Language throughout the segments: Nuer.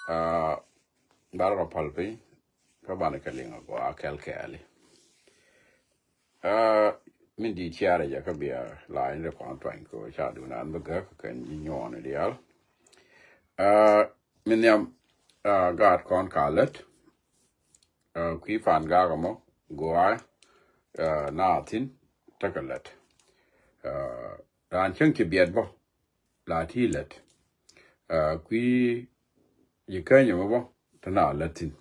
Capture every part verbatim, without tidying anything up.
Aa, bar rɔ pal piny kä banɛ kɛ liŋ a gɔaa kɛl kɛɛli. Aa, min di tiarɛ jɛ kä bia la in rɛ kɔn tuany kɛ ca dunan bä gäk kɛn ji̱ nyuɔɔni diaal. Aa, min nhiam, aa, gaat kɔn ka lät. Aa, kui̱ pan gak ɛmɔ gɔaa, aa, na thin tekɛ lät. Aa, raan cäŋ ci biɛt bä la ti lät. Aa, kui̱ yi käny ɛmɔ bä te na lät thin.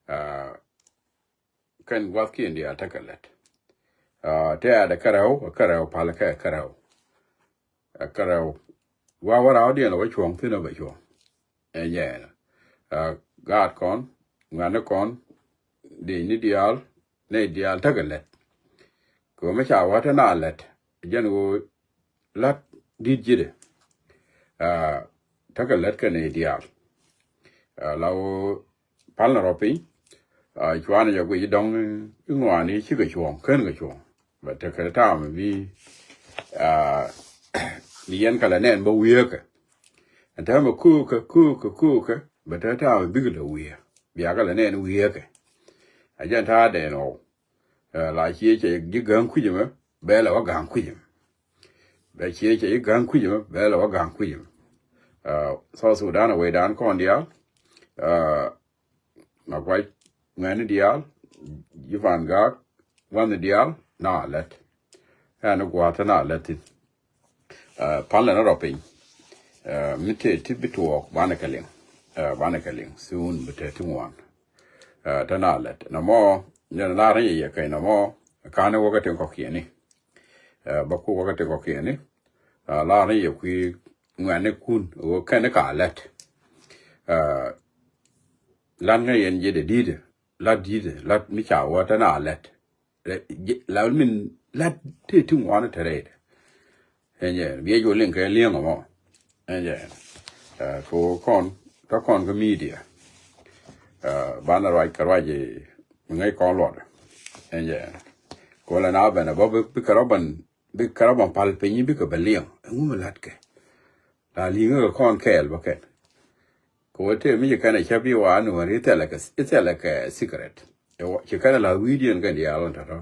Aa, kɛn guath kiɛn diaal tekɛ lät. Aa, te adɛ kärɛw, kärɛw pal kɛ kärɛw. Ɛ kärɛw. Wa wä raw diɛn wä cuɔ̱ŋ thin wä cuɔ̱ŋ. Ɛ nyɛɛn. Aa, gaat kɔn, ŋuɛ̈ni kɔn, diecni diaal, nɛy diaal tekɛ lät. Kɛ ɣöö mi ca wä te na lät jɛn ɣöö lät di̱t ji̱dɛ. Aa, tekɛ lät kɛ nɛy diaal. Aa, la ɣöö pal ni rɔ piny. Aa, cuanɛ jɛ guic dɔ̱ŋ i̱ ŋuani cikɛ cuɔ̱ŋ ken kɛ cuɔ̱ŋ. Bɛ tekɛ ta̱a̱ mi bi, aa, bi yɛn kɛ lɛ nɛn bä wiee kɛ. Ɛn täämɛ köökɛ köökɛ köökɛ bɛ te ta̱a̱ mi bikɛ lɛ wiee. Biakɛ lɛ nɛn wiee kɛ. A jɛn ta̱a̱ dɛn ɣɔw. Aa, la cie cɛ ji̱ ga̱ŋ kui̱c ɛmɛ bɛ lɛ wä ga̱ŋ kui̱c ɛmɛ. Bɛ cie cɛ ji̱ ga̱ŋ kui̱c ɛmɛ bɛ lɛ wä ga̱ŋ kui̱c ɛmɛ. Aa, South Sudan a wecdan kɔn diaal. Aa, ma guac ŋuɛ̈ni diaal, ji̱ pan gak, wa̱nhi diaal na lät. Ɛn gua̱a̱th te na lät thin. Aa, pal ni rɔ piny. Aa, mi te ti bi tuɔɔk banɛ kɛ liŋ. Aa, banɛ kɛ liŋ soon bi te ti ŋuan. Aa, te na lät nɔmɔ. Nyɛn lar ni yɛ yɛ kɛny nɔmɔ. Ka̱n ni wäkä tin kɔkiɛni. Aa, bä ku wäkä tin kɔkiɛni. Aa, lar ni yɛ kui̱ ŋuɛ̈ni kun ɣöö kɛn ni ka lät. Aa, lan ŋäc yɛn ji̱dɛ di̱tɛ, lat di̱tɛ, lat mi ca wä te na lät. Ɛ, ji̱, la min lat ti ti ŋuan te rɛydɛ. Ɛn jɛ, biɛ jɔ liŋ kɛ liŋ ɛmɔ. Ɛn jɛ, ɛ, ko kɔn, tɔ kɔn kä media. Ɛ, banɛ ruac kɛ ruac, ɛ, mi ŋäc kɔn luɔt. Ɛn jɛ, ko la na bɛn ɛ bä bi, bi kɛ rɔ bɛn, bi kɛ rɔ bɛn pal piny bikɛ bɛ liŋ. Ɛŋu mi lat kɛ? La liŋ kɛ kɔn kɛɛl bä kɛn. Kɛ wä tëë mi ci kɛn ɛ cä bi wa nuɔ̱ɔ̱r i̱ thɛlɛ kɛ, i̱ thɛlɛ kɛ secret. Ɛ wä, ci kɛn ɛ la wi̱i̱diɛn kɛn diaal ɣän tɔ̱tɔ̱.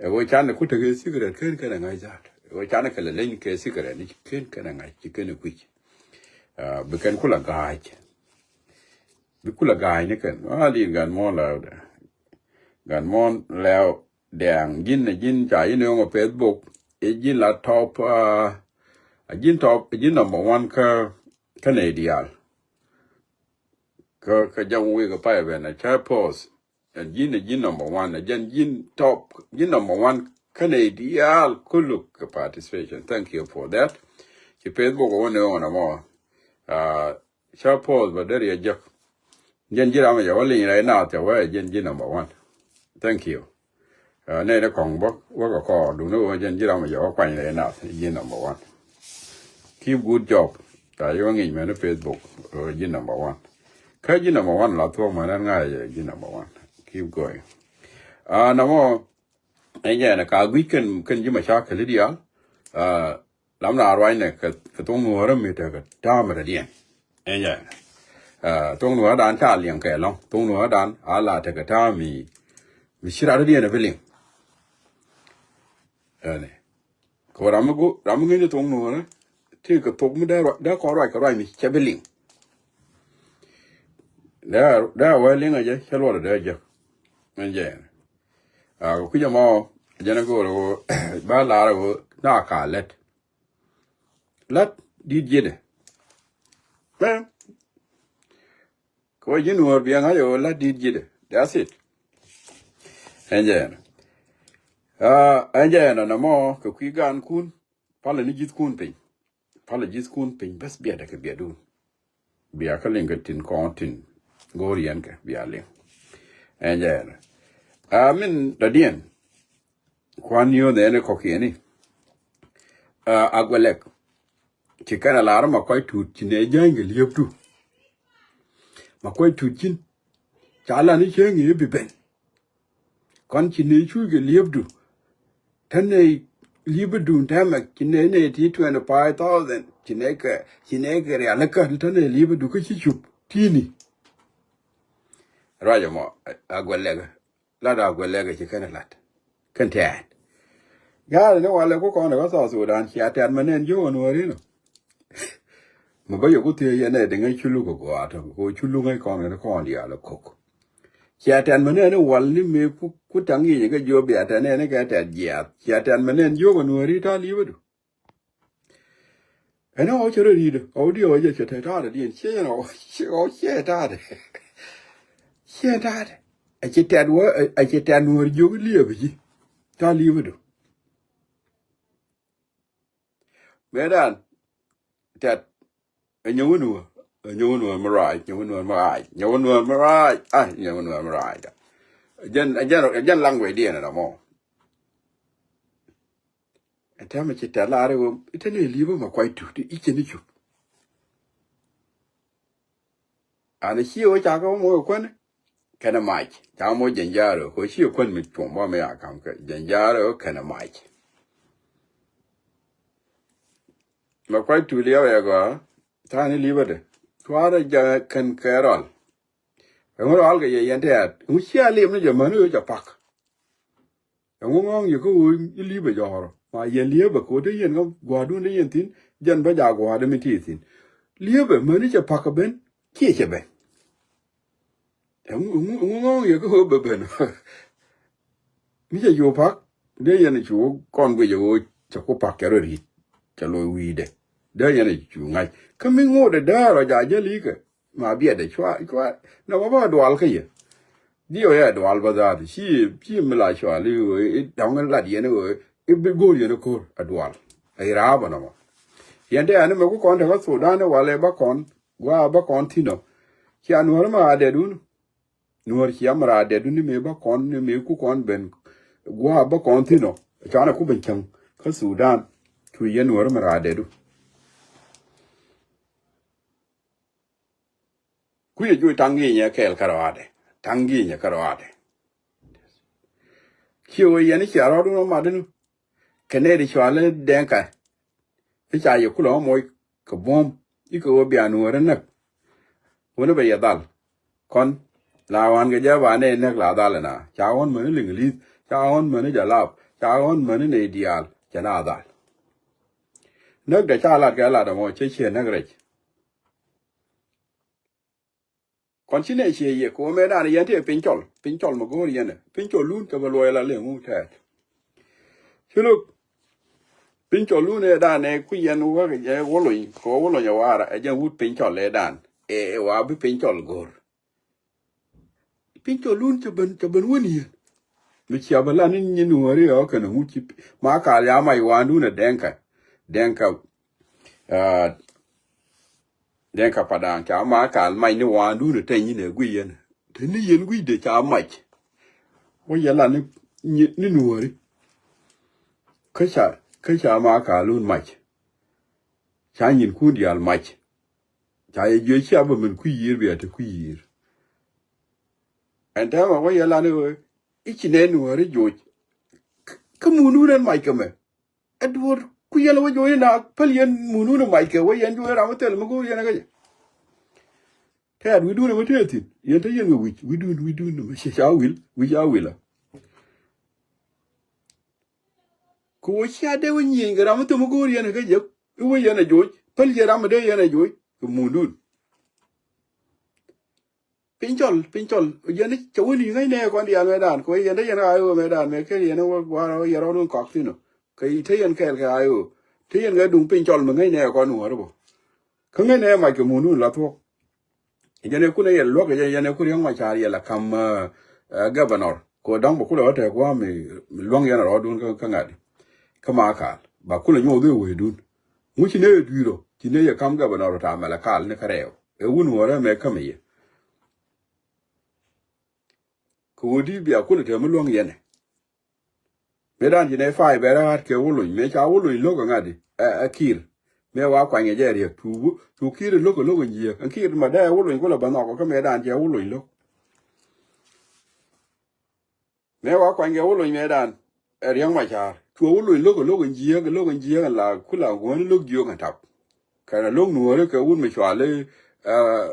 Ɛ wä canɛ ku tekɛ secret ken kɛn ɛ ŋa̱c that. Ɛ wä canɛ kɛ lɛ leny kɛ secret ni ken kɛn ɛ ŋa̱c ci kɛn ɛ kui̱c. Aa, bi kɛn ku la ga̱a̱c. Bi ku la ga̱a̱c ni kɛn. Aa, li̱i̱t gan muɔ̱ɔ̱n la wä dɛ. Gan muɔ̱ɔ̱n lɛw dɛ̈ɛ̈ŋ ji̱n ɛ ji̱n ca ji̱n ɛ ɣöŋ ɛ Facebook. Ɛ ji̱n la top, aa, ɛ ji̱n top, ɛ ji̱n number one kä, kä nɛy diaal. Kä, kä jam wek ɛ pay ben ɛ cä post. Ɛ ji̱n, ɛ ji̱n number one, ɛ jɛn ji̱n top, ji̱n number one kä nɛy diaal kuluk kɛ participation. Thank you for that. Ci Facebook ɛ wä ni ɣöŋ ɛ mɔ. Aa, cä post bä deri ɛ jek. Jɛn ji̱ ram ɛ jɛ wä liŋ rɛy naath cɛ wä ɛ jɛn ji̱ number one. Thank you. Aa, nɛy ni kɔŋ bä wä kɛ kɔɔr duŋni wä jɛn ji̱ ram ɛ jɛ wä kuany rɛy naath ji̱ number one. Keep good job. Ca yɛ wä ŋi̱i̱c mɛn ni Facebook ɛ ji̱ number one. Kä ji̱ number one la thuɔ̱k mɛn ɛn ŋa̱c ɛ ji̱ number one. Keep going. Aa, namɔ ɛn jɛ ɛn ka gui̱c kɛn, kɛn ji̱ ma ca kɛ li diaal. Aa, lam na ruacnɛ kɛ, kɛ thoŋ nuɔ̱ɔ̱rä mi tekɛ ta̱a̱ mi rɛdiɛn. Ɛn jɛ. Aa, thoŋ nuɔ̱ɔ̱rä dan ca liɛŋ kɛ lɔ̱ŋ. Thoŋ nuɔ̱ɔ̱rä dan a la tekɛ ta̱a̱ mi, mi ci rat rɛdiɛn ɛ bi liŋ. Ɛnɛ. Kɛ ram mi go, ram mi ŋäcni thoŋ nuɔ̱ɔ̱rä. Ti kɛ thok mi dee ruac, dee kɔn ruac kɛ ruac mi cɛ bi liŋ. Dee, dee wee liŋ a jɛ, cɛ luɔt a dee jɛ. Ɛn jɛ. Aa, kɛ kui̱c ɛmɔ, jɛn a go̱o̱r a ɣöö, ba lar a ɣöö, na ka lät. Lät di̱t ji̱dɛ. Mɛ. Kɛ wä ji̱n wä biɛ ŋa̱c ɣöö lät di̱t ji̱dɛ. That's it. Ɛn jɛ ɛn. Aa, ɛn jɛ ɛn ɛn ɛmɔ kɛ kui̱ gaankun. Palɛ ni ji̱thkun piny. Palɛ ji̱thkun piny bäth biɛtdɛ kɛ biɛtdun. Bia kä liŋ kɛ tin kɔn tin. Go̱o̱r yɛn kɛ bia liŋ. Ɛn jɛ ɛn. Aa, min dɔ̱diɛn. Kuan yio̱o̱n ɛn ɛ kɔkiɛni. Aa, a guɛlɛk. Ci kɛn a lar ma kuac tuut ci nɛ jäny kɛ liepdu. Ma kuac tuut cin. Ca lan i̱ cieŋ i̱ bi ben. Kɔn ci nɛ cuc kɛ liepdu. Tän nɛ Li̱bädu täämɛ ci nɛ nɛ ti twenty five thousand, ci nɛ kɛ, ci nɛ kɛ rialikä, te nɛ li̱bädu kä ci cup ti̱i̱ni. Ruac ɛmɔ a guɛl lɛkɛ. Lat a guɛl lɛkɛ ci kɛn lat. Kɛn tɛ̈t. Ga̱a̱r ni walɛ ku kɔn ɛ kä South Sudan, cia tɛ̈t mɛ nɛn jiök ɛn wä rinɔ. Mɛ bä yɛ ku thiee yɛn ɛ diŋɛ cu luk ɛ gɔaa tɔ, kɛ cu luk ɛ kɔn kɛ kɔn diaal ɛ kok. Cia tɛ̈t mɛ nɛn wal ni mëë ku, ku taŋ yic ɛ kɛ jiök bia tɛ̈t nɛn kɛ tɛ̈t jiaath. Cia tɛ̈t mɛ nɛn jiök ɛn wä ri ta̱a̱ li̱bädu. Ɛn ɣɔw cɛ rɔ ri̱t ɣɔw diɛ ɣɔw jɛ cɛ tɛ ta̱a̱dɛ diɛn ciɛ yɛn ɣɔw ciɛ ta̱a̱dɛ. Ciɛ ta̱a̱dɛ. Ɛ ci tɛt wä, ɛ ci tɛt nuɔ̱ɔ̱r jiök liɛpɛ ji̱. Ta̱a̱ li̱pä du. Mëë dan tɛt ɛ nyɛ wä nuɔ̱ɔ̱r, ɛ nyɛ wä nuɔ̱ɔ̱r mi rac, nyɛ wä nuɔ̱ɔ̱r mi rac, nyɛ wä nuɔ̱ɔ̱r mi rac. Ah, nyɛ wä nuɔ̱ɔ̱r mi rac. Jɛn, jɛn, jɛn language diɛn ɛn ɛmɔ. Ɛn täämɛ ci tɛ̈t lar i̱ ɣöö i̱ te ni li̱pä mɛ kuay tuut i̱ cɛ ni cup. An ɛ ciɛ ɣöö ca kɛ wä moc ɛ kuäni kɛnɛ mac, ca moc Jɛn Ja̱a̱r ɣöö kɛ ɣöö ciɛ kuän mi cuɔ̱ŋ bä mi a ka̱m kɛ Jɛn Ja̱a̱r ɣöö kɛnɛ mac. Mɛ kuay tuut liɛpɛ yɛ gɔaa ta̱a̱ ni li̱pädɛ cuarɛ jɛ kɛn kɛ rɔl. Ɛŋu rɔal kɛ yɛ yɛn tɛ̈t ɛŋu cia liɛp ni jɛ mäni ɣöö ca pak. Ɛŋu ŋɔ̱ɔ̱ŋ yɛ kä ɣöö i̱ li̱pɛ jɔ̱ɔ̱rɔ ma yɛn li̱pɛ kɛ ɣöö te yɛn kä gua̱a̱rdun te yɛn thi̱n. Jɛn bä jaak gua̱a̱rdɛ mi ti thi̱n. Li̱pɛ mäni cɛ pak kɛ ben kiɛ cɛ ben. Ɛŋu, ɛŋu, ɛŋu ŋɔ̱ɔ̱ŋ yɛ kä ɣöö bɛ ben. Mi cɛ cu pak dee yɛn cu kɔn guic ɛ ɣöö cɛ ku pak cɛ rɔ ri̱t cɛ loc wi̱i̱dɛ. Dee yɛn cu ŋa̱c kä mi ŋot ɛ däär ɔ jaak jäl i̱ kɛ. Ma biɛtdɛ cua, cua nɔmɔ bä dual kä yɛ. Diɛ wä yɛ dual bä dhaat ci, ci mi la cua li wee i̱ dɔ̱ŋ lat yɛn wee i̱ bi go̱o̱r yɛn ko̱r a dual. Ɛ raabä nɔmɔ. Yɛn te ɛn mɛ ku kɔn te kä Sudan walɛ bä kɔn gua bä kɔn thi̱n ɔ. Cia nuɔ̱r mɛ a dɛdun. Nuɔ̱r cia mɛ a dɛdun ni mɛ bä kɔn ni mɛ ku kɔn ben gua bä kɔn thi̱n ɔ. Canɛ ku ben cäŋ kä Sudan. Cu yɛn nuɔ̱r mɛ a dɛdu. Kui̱ ɛ juɔc taŋ gi̱i̱nyɛ kɛɛl kärɔaadɛ. Taŋ gi̱i̱nyɛ kärɔaadɛ. Ciɛ wee yɛn i̱ cia rɔɔdun ɔ matdä nu. Kɛ nɛy ti cɔal i̱ Dɛŋka. I̱ ca yɛ kulɛ ɣä moc kɛ buɔ̱m i̱ kɛ ɣöö bia nuɔ̱ɔ̱r i̱ näk. Wuni bɛ yɛ dhal kɔn la ɣɔ̱n kɛ jɛ ba nɛy näk la dhal ina ca ɣɔ̱n mäni liŋ li̱th ca ɣɔ̱n mäni jalap ca ɣɔ̱n mäni nɛy diaal cɛ na dhal. Näk dɛ ca lat kɛ lat ɛmɔ cɛ ciɛ näk rɛc. Kɔn ci nɛ ciɛ yɛ kɛ wä mɛ dan yɛn tëë piny cɔl piny cɔl mɛ go̱o̱r yɛn ɛ piny cɔl lun kɛ bɛ luɔy la lëŋ wun tɛɛt. Ci lo̱k piny cɔl lun ɛ dan ɛ ku yɛn wä kɛ jɛ wä lony kɛ wä wä lony ɛ war ɛ jɛn wut piny cɔl ɛ dan ɛ ɛ wa bi piny cɔl go̱o̱r. Piny cɔl lun cɛ ben cɛ ben wä ni yɛn. Mi cia bä lan ni nyin wä ri ɔ kɛn ŋu ci ma kal ya mac wandun ɛ Dɛŋka. Dɛŋka. Dɛŋ ka Padaŋ ca ma kal mac ni waandun ɛ tɛny ni nɛ guic yɛn. Te ni yɛn guic de ca mac. Wä yɛ la ni, ni, ni nuɔɔri. Kä ca, kä ca ma kalun mac. Ca nyinkun diaal mac. Ca yɛ jiɛ cia bä min kui̱ yiër bia te kui̱ yiër. Ɛn täämɛ wä yɛ la ni ɣöö i̱ ci nɛ nuɔɔri joc. Kä, kä mundun ɛn mac kɛ mɛ. Ɛ duɔ̱ɔ̱r ku yɛn wä jo̱o̱c na päl yɛn munun mac kɛ wä yɛn jo̱o̱c ram wä thil mi go̱o̱r yɛn ɛ kä jɛ. Tɛɛt wi̱dun ɛmɛ tëë thi̱n yɛn te yɛn kɛ wi̱c wi̱dun wi̱dun ɛmɛ ca wil wi̱c a wil a. Kɛ wä cia dee wä nyieny kɛ ram wä thil mi go̱o̱r yɛn ɛ kä jɛ i̱ wä yɛn ɛ jo̱o̱c päl yɛn ram ɛ dee yɛn ɛ jo̱o̱c kɛ mundun. Piny cɔl, piny cɔl, yɛn cɛ wä ni ŋäcnɛ kɔn diaal mɛ dan kɛ wä yɛn te yɛn ka ɣöö mɛ dan mɛ ken yɛn wä gua̱a̱r ɣöö yɛn rɔɔdun kɔak thi̱n ɔ. Kɛ te yɛn kɛɛl kɛ ɣöö te yɛn kɛ duŋ piny cɔl mɛ ŋäcnɛ kɔn wä rɔ bä. Kä ŋäcnɛ mac kɛ mundun la thuɔ̱k. Yɛn ɛ kun ɛ yɛn luäk yɛn ɛ kun Riɛk Macar yɛn la ka̱m governor kɛ wä dɔ̱ŋ bɛ kulɛ wä tɛk gua̱a̱m mi luäŋ yɛn rɔɔdun kä ŋa̱t. Kä ma kaal ba kulɛ nyuɔth wee wee dun. Ŋu ci ne yɛ dui̱r ɔ ci ne yɛ ka̱m governor ta mɛlɛ kaal ni kä rɛɛw. Ɛ wun wä rɛ mɛ kämɛ yɛ. Kɛ ɣöö di̱t bia kulɛ te mi luäŋ yɛn ɛ. Mëë dan ci nɛy fa̱a̱c bɛ rɛ ɣa̱t kɛ wä lony mëë ca wä lony lo̱k ɛ ŋa̱t di ɛ, ɛ Kiir. Mëë wa kuany kɛ jɛ riɛk cu wä, cu Kiir lo̱k ɛ lo̱k ɛ nyiëëk. Ɛ Kiir ma dee ɛ wä lony kulɛ bä nhɔk kä mëë dan cɛ wä lony lo̱k. Mëë wa kuany kɛ wä lony mëë dan ɛ Riɛk Macar. Cuɛ wä lony lo̱k, lo̱k in jiääk, lo̱k in jiääk in la ku la guäni lo̱k jiök in tap. Kɛn a lo̱k nuɔ̱ɔ̱ri kɛ wut mi cuali, eh,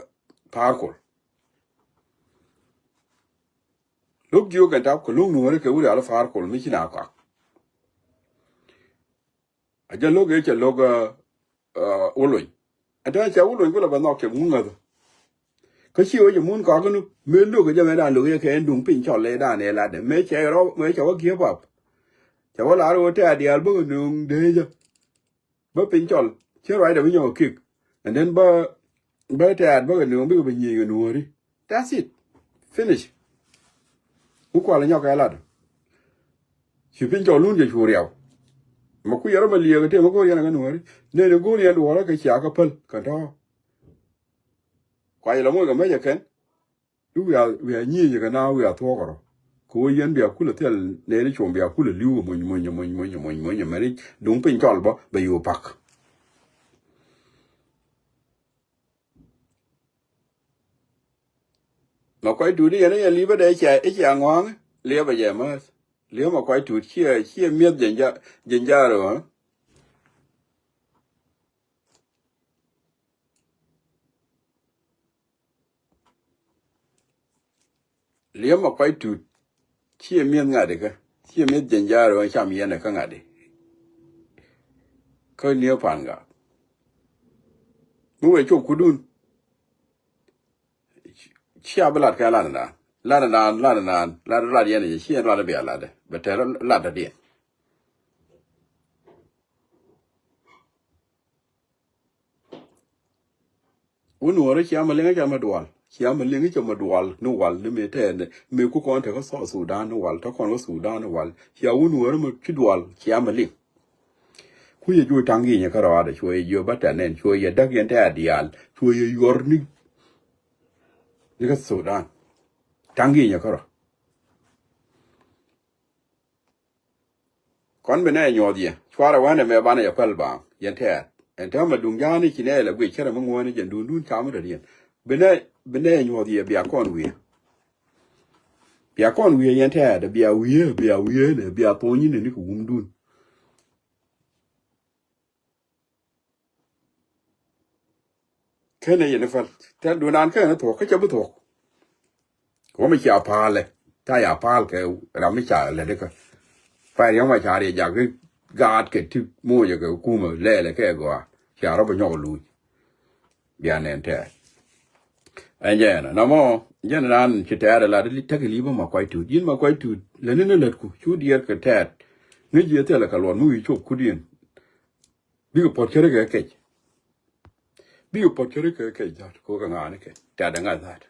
Pa̱a̱r Kol. Lo̱k jiök in tap kɛ lo̱k nuɔ̱ɔ̱ri kɛ wut yali Pa̱a̱r Kol mi ci na kɔak. A jɛ lo̱k ëë cɛ lo̱k, eh, eh, wä lony. Ɛn tɛn cɛ wä lony ku la bɛ nhɔk cɛ ŋuŋäth. Kä ci wä cɛ mun kɔak ni mëë lo̱k ɛ jɛ mëë dan lo̱k yɛ kɛ ɛn duŋ piny cɔl lɛ dan ɛ latdɛ. Mëë cɛ rɔ, mëë cɛ wä give up. Cɛ wä lar wä tɛ̈t diaal bä kɛ nööŋ dee jɛ. Bä piny cɔl. Cien ruacdɛ bi nyɔk kik. And then bä, bä tɛ̈t bä kɛ nööŋ bikɛ bi nyiec kɛ nuɔ̱ɔ̱ri. That's it. Finish. Ku kual nyɔk kɛ lat. Ci piny cɔl lun jɛ cu riaw. Ma ku yɛrɛ ma liɛɛk tëë ma go̱o̱r yɛn a kä nuɔ̱ɔ̱ri. Nɛn i̱ go̱o̱r yɛn duɔ̱ɔ̱rä kɛ cia kä päl kɛ tɔ̱. Kua yɛ lɔ moc kɛ mec ɛ kɛn. I̱ wiaa, wiaa nyiec kɛ na wiaa thuɔ̱k kɛ rɔ. Kɛ ɣöö yɛn bia kulɛ thil nɛɛni com bia kulɛ li̱w kɛ mony, mony, mony, mony, mony, mony, mony, mony, duŋ piny cɔl bä, bɛ yo̱o̱ pak. Ma kuac tut i̱ yɛn i̱ yɛn li̱pä dee cia, i̱ cia ŋɔ̱a̱ŋ, liɛpä jɛ määth. Liɛpä ma kuac tut, ciɛ, ciɛ mi̱eth jɛn ja, jɛn jaarö, ɣä? Liɛm ma kuac tut. Ciɛ mi̱eth ŋa̱t ikä. Ciɛ mi̱eth jɛn ja̱a̱r ɣän cam yɛn ikä ŋa̱t i. Kä niɛ pan gak. Mi wee cop kudun. Cia bi lat kɛ lat naan. Lat naan, lat naan, lat, lat yɛn i̱ ciɛ lat bia lat. Bɛ tɛr lat diɛn. Wun wärä cia ma liŋä cia ma dual. Cia ma liŋä cia ma dual ni wal ni me tɛɛnɛ. Me ku kɔn te kä South Sudan ni wal, te kɔn kä Sudan ni wal. Cia wun wärä ma ci dual, cia ma liŋ. Ku yɛ juɔc taŋ gi̱nyɛ kä rɔaadɛ, cuɔ yɛ jiɔ bä tɛn nɛn, cuɔ yɛ däk yɛn tɛ a diaal, cuɔ yɛ yuɔr ni, ni kä Sudan. Taŋ gi̱nyɛ kä rɔ. Kɔn bi nɛ nyuɔth yɛ cuarɛ wänɛ mɛ banɛ yɛ päl baaŋ yɛn tɛɛr. Ɛn täämɛ duŋ ja̱a̱ni ci nɛ lɛ guic cärɛ mi ŋuɔ̱ɔ̱ni jɛn duundun camä dɔ̱diɛn. Bi nɛ, bi nɛ nyuɔth yɛ bia kɔn wiee. Bia kɔn wiee yɛn tɛɛr dɛ bia wiee, bia wiee nɛ, bia thony nɛ ni kɛ wumdun. Kenɛ yɛn i̱ päl. Tɛn duundan kenɛ thuɔ̱k, kä cɛ bi thuɔ̱k. Wä mi cia pa̱a̱lɛ. Ca ya pa̱a̱l kɛ ram mi ca lɛ dikä. Pay riäŋ ma ca riɛ jak i̱ gaat kɛ ti moc kɛ kumä lɛɛlɛ kɛ gɔaa. Cia rɔ bi nyɔk luuc. Bia nɛn tɛɛr. Ɛn jɛɛnä. Nɔmɔ, jɛn raan ci tɛɛr ɛ lat i̱ tekɛ li̱pä ma kuac tuut. Ji̱n ma kuac tuut. Lät ni ni lätku. Cu diɛɛr kɛ tɛɛt. Ŋäc jiɛ thilɛ kɛ luɔt mi wi̱i̱ cop kudiɛn. Bikɛ puɔ̱t cärä kɛ kɛc. Bikɛ puɔ̱t cärä kɛ kɛc that kɛ ɣöö kɛ ŋa̱a̱ni kɛ tɛ̈t ɛ ŋa̱th that.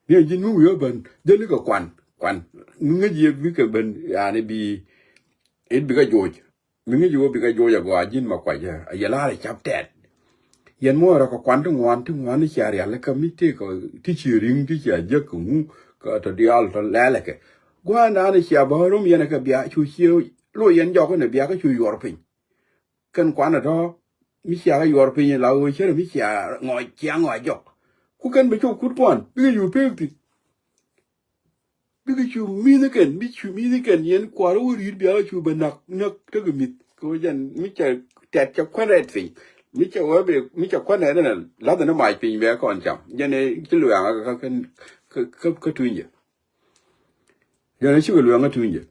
Ni ɛ ji̱n mi wi̱i̱ ɣä ben jäli kɛ kuan, kuan. Mi ŋäc yɛ bikɛ ben, yani, bi it bikɛ joc. Mi ŋäc yɛ ɣöö bikɛ joc agɔaa ji̱n ma kuac ɛ yɛ la̱r ɛ ca̱p tɛ̈t. Yɛn muɔ̱ɔ̱n rɔ kɛ kuan ti ŋuan, ti ŋuan ni cia rial kä mi tëëkɛ ti cie ri̱ŋ, ti cia jek kɛ ŋu, kɛ tɔ diaal tɔ lɛlɛ kɛ. Gua̱a̱r naan cia bä rom yɛn ɛ kɛ bia cu cie loc yɛn jɔk inɛ bia kä cu yuɔr piny. Kɛn kuanɛ tɔ̱ mi cia kɛ yuɔr piny la ɣöö cärɛ mi cia ŋɔc, cia ŋɔc jɔk. Ku kɛn bɛ cop kut kuan bikɛ yuu pek thi̱n. Bikɛ cu mi̱th kɛn, bi cu mi̱th kɛn yɛn kua̱r wä ri̱t bia cu bɛ nak, nak tekɛ mi̱th. Kɛ wä jɛn mi cɛ tɛt cɛ kuɛn rɛt piny. Mi cɛ wä bɛ, mi cɛ kuɛn rɛt nɛ lath ni mac piny bɛ kɔn cam. Jɛn ɛ ci luɛŋ kä, kä, kä, kä, kä tuny jɛ. Jɛn ɛ cikɛ luɛŋ kä tuny jɛ.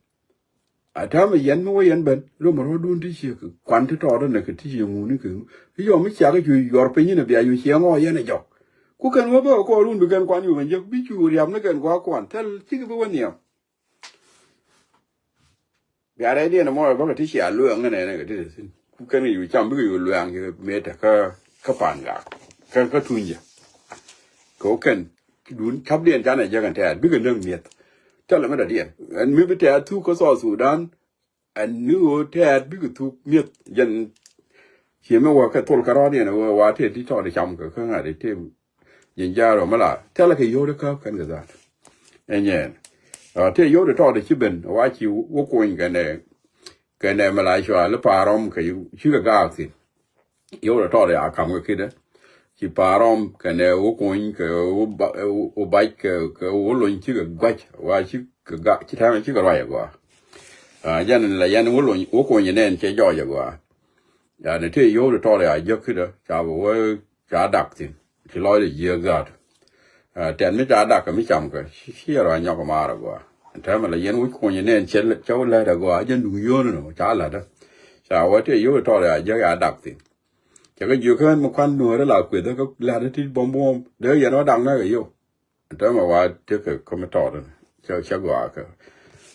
A täämɛ yɛn mi wä yɛn ben, rom rɔ̱dun ti ciek kuan ti tɔɔt nɛ kɛ ti ciek ŋuni kɛ. Yɔ mi ciak cu yuɔr piny ni bia yu ciek ŋɔ yɛn a jɔk. Ku kɛn wä bä kɔɔrun bi kɛn kuan yu ben jek bi cu riam ni kɛn gua̱a̱k kuan thil cik bi wä nhiam. Bia rɛy diɛn mɔ bä kɛ ti cia luɛŋ ni nɛ nɛ kɛ ti te thin. Ku kɛn yu cam bikɛ yu luɛŋ ci mëë te kä, kä pan gak. Kä, kä tuny jɛ. Kɛ wä kɛn dun ca̱pdiɛn canɛ jɛ kɛn tɛɛr bikɛ näk mi̱eth. Thilɛ mi dɔ̱diɛn ɛn mi bi tɛɛr thuk kä South Sudan. Ɛn ni ɣöö tɛɛt bikɛ thuk mi̱eth jɛn. Ciɛ mi wä kɛ thol kärɔɔdiɛn ɣöö wa tëë ti tɔɔt cam kɛ kä ŋa̱t i̱ tëë jiɛn ja̱a̱r ɔ mi la thilɛ kɛ yio̱w di käp kɛn kɛ dhaat. Ɛ nyɛɛn. Tëë yio̱w di tɔɔt ci ben wa ci wä kuny kɛnɛ, kɛnɛ mi la cua li pa̱a̱r rɔm kɛ cikɛ gaak thi̱n. Yio̱w tɔ tɔɔt ya kam kɛ kidɛ. Ci pa̱a̱r rɔm kɛnɛ wä kuny kɛ wä ba-, wä bac kɛ, kɛ wä lony cikɛ guac wa cikɛ ga-, ci tɛmɛ cikɛ ruac agɔaa. Jɛn la yɛn wä kuny nɛn cɛ jɔɔc agɔaa. Yani tëë yio̱w ti tɔɔr ya jiäk kidä ca bi wä ca dak thi̱n. Ci lɔcdɛ jiääk dhaat. Tɛn mi ca dak kɛ mi cam kɛ ci rɔ nyɔk maar agɔaa. Tɛmɛ la yɛn wä kuny nɛn cɛ wä lät agɔaa jɛn duŋ yio̱w ni nɔ ca la̱tdä. Ca wä tëë yio̱w ti tɔɔr ya jiäk ya dak thi̱n. Cɛ kɛ jiök ɣän mi kuan nuɔ̱ɔ̱rä la kueth kä la̱tdä ti buɔ̱m buɔ̱m dee yɛn wä dak nä kɛ yio̱w. Täämɛ wa tekɛ kä mi tɔɔt cɛ cɛ gɔaa kɛ.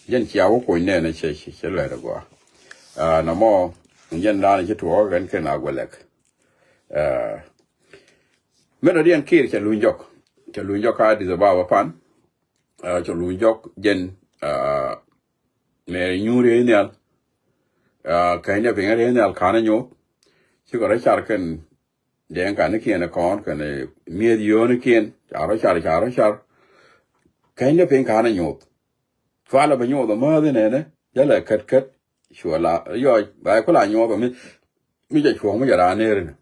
Jɛn cia wä kuny nɛɛnɛ cɛ cɛ lɛt gɔaa. Nɔmɔ jɛn daanɛ ci tuɔɔk kɛn kɛn a guɛlɛk. Mɛn rɔ diɛn kir cɛ luny jɔk. Cɛ luny jɔk ka Addis Ababa pan. Cɛ luny jɔk jɛn mɛ nyuur yɛ nhial. Kɛnyɛ piŋ rɛ nhial kanɛ nyuur. Cikɛ rɔ car kɛn Dee kanikiɛn kɔn kɛnɛ mi̱eth yio̱o̱nikiɛn ca rɔ car ca rɔ car. Kɛny dee piny ka̱n a nyoth. Cualɛ bɛ nyoth amäth inɛnɛ jälɛ kät kät. Cuɛ la yɔc ba ku la nyoth mi mi jɛ cuɔ̱ŋ mi jɛ raan neer inɛ.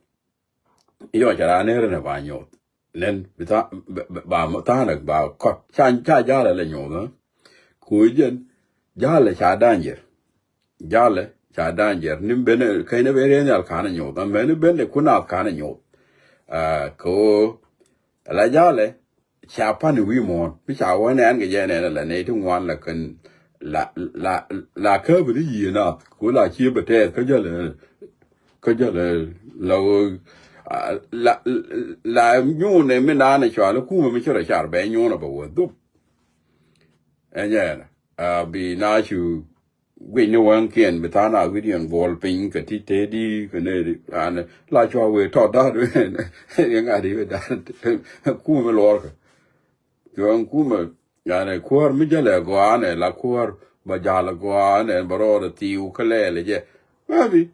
Yɔc cɛ raan neer inɛ ba nyoth. Nɛn bi tha̱a̱n ba tha̱a̱n ba kɔt ca ca jalɛ lɛ nyoth. Kui̱ jɛn jalɛ ca danger. Jalɛ ca danger ni ben kɛn ni ben riɛn yal kanɛ nyoth amɛ ni ben de kunath kanɛ nyoth. Kɛ ɣöö la jalɛ ca pan wi̱i̱ muɔ̱ɔ̱n mi ca wä nɛn kɛ jɛ nɛn la nɛy ti ŋuan la kɛn la la la käbi ni yiëë nath ku la cie bɛ tɛɛth kä jälɛ kä jälɛ la ɣöö la la nyuun ni mi naan cual kumɛ mi ci rɔ car bɛ nyuun a bɛ wä dhup. Ɛnyɛn bi na cu guic ni wäŋkiɛn bi tha̱a̱n a wi̱diɛn guɔl piny kɛ ti tëëdi kɛ nɛɛdi. An la cua wee tɔt da̱a̱t wee ŋa̱t i̱ wee da̱a̱t. Kumɛ mi luɔrkɛ cuɛ kumɛ yani kuäär mi jälɛ gɔaa nɛ la kuäär ba jal gɔaa nɛ ba rɔɔdɛ thiw kä lɛɛlɛ jɛ. Maybe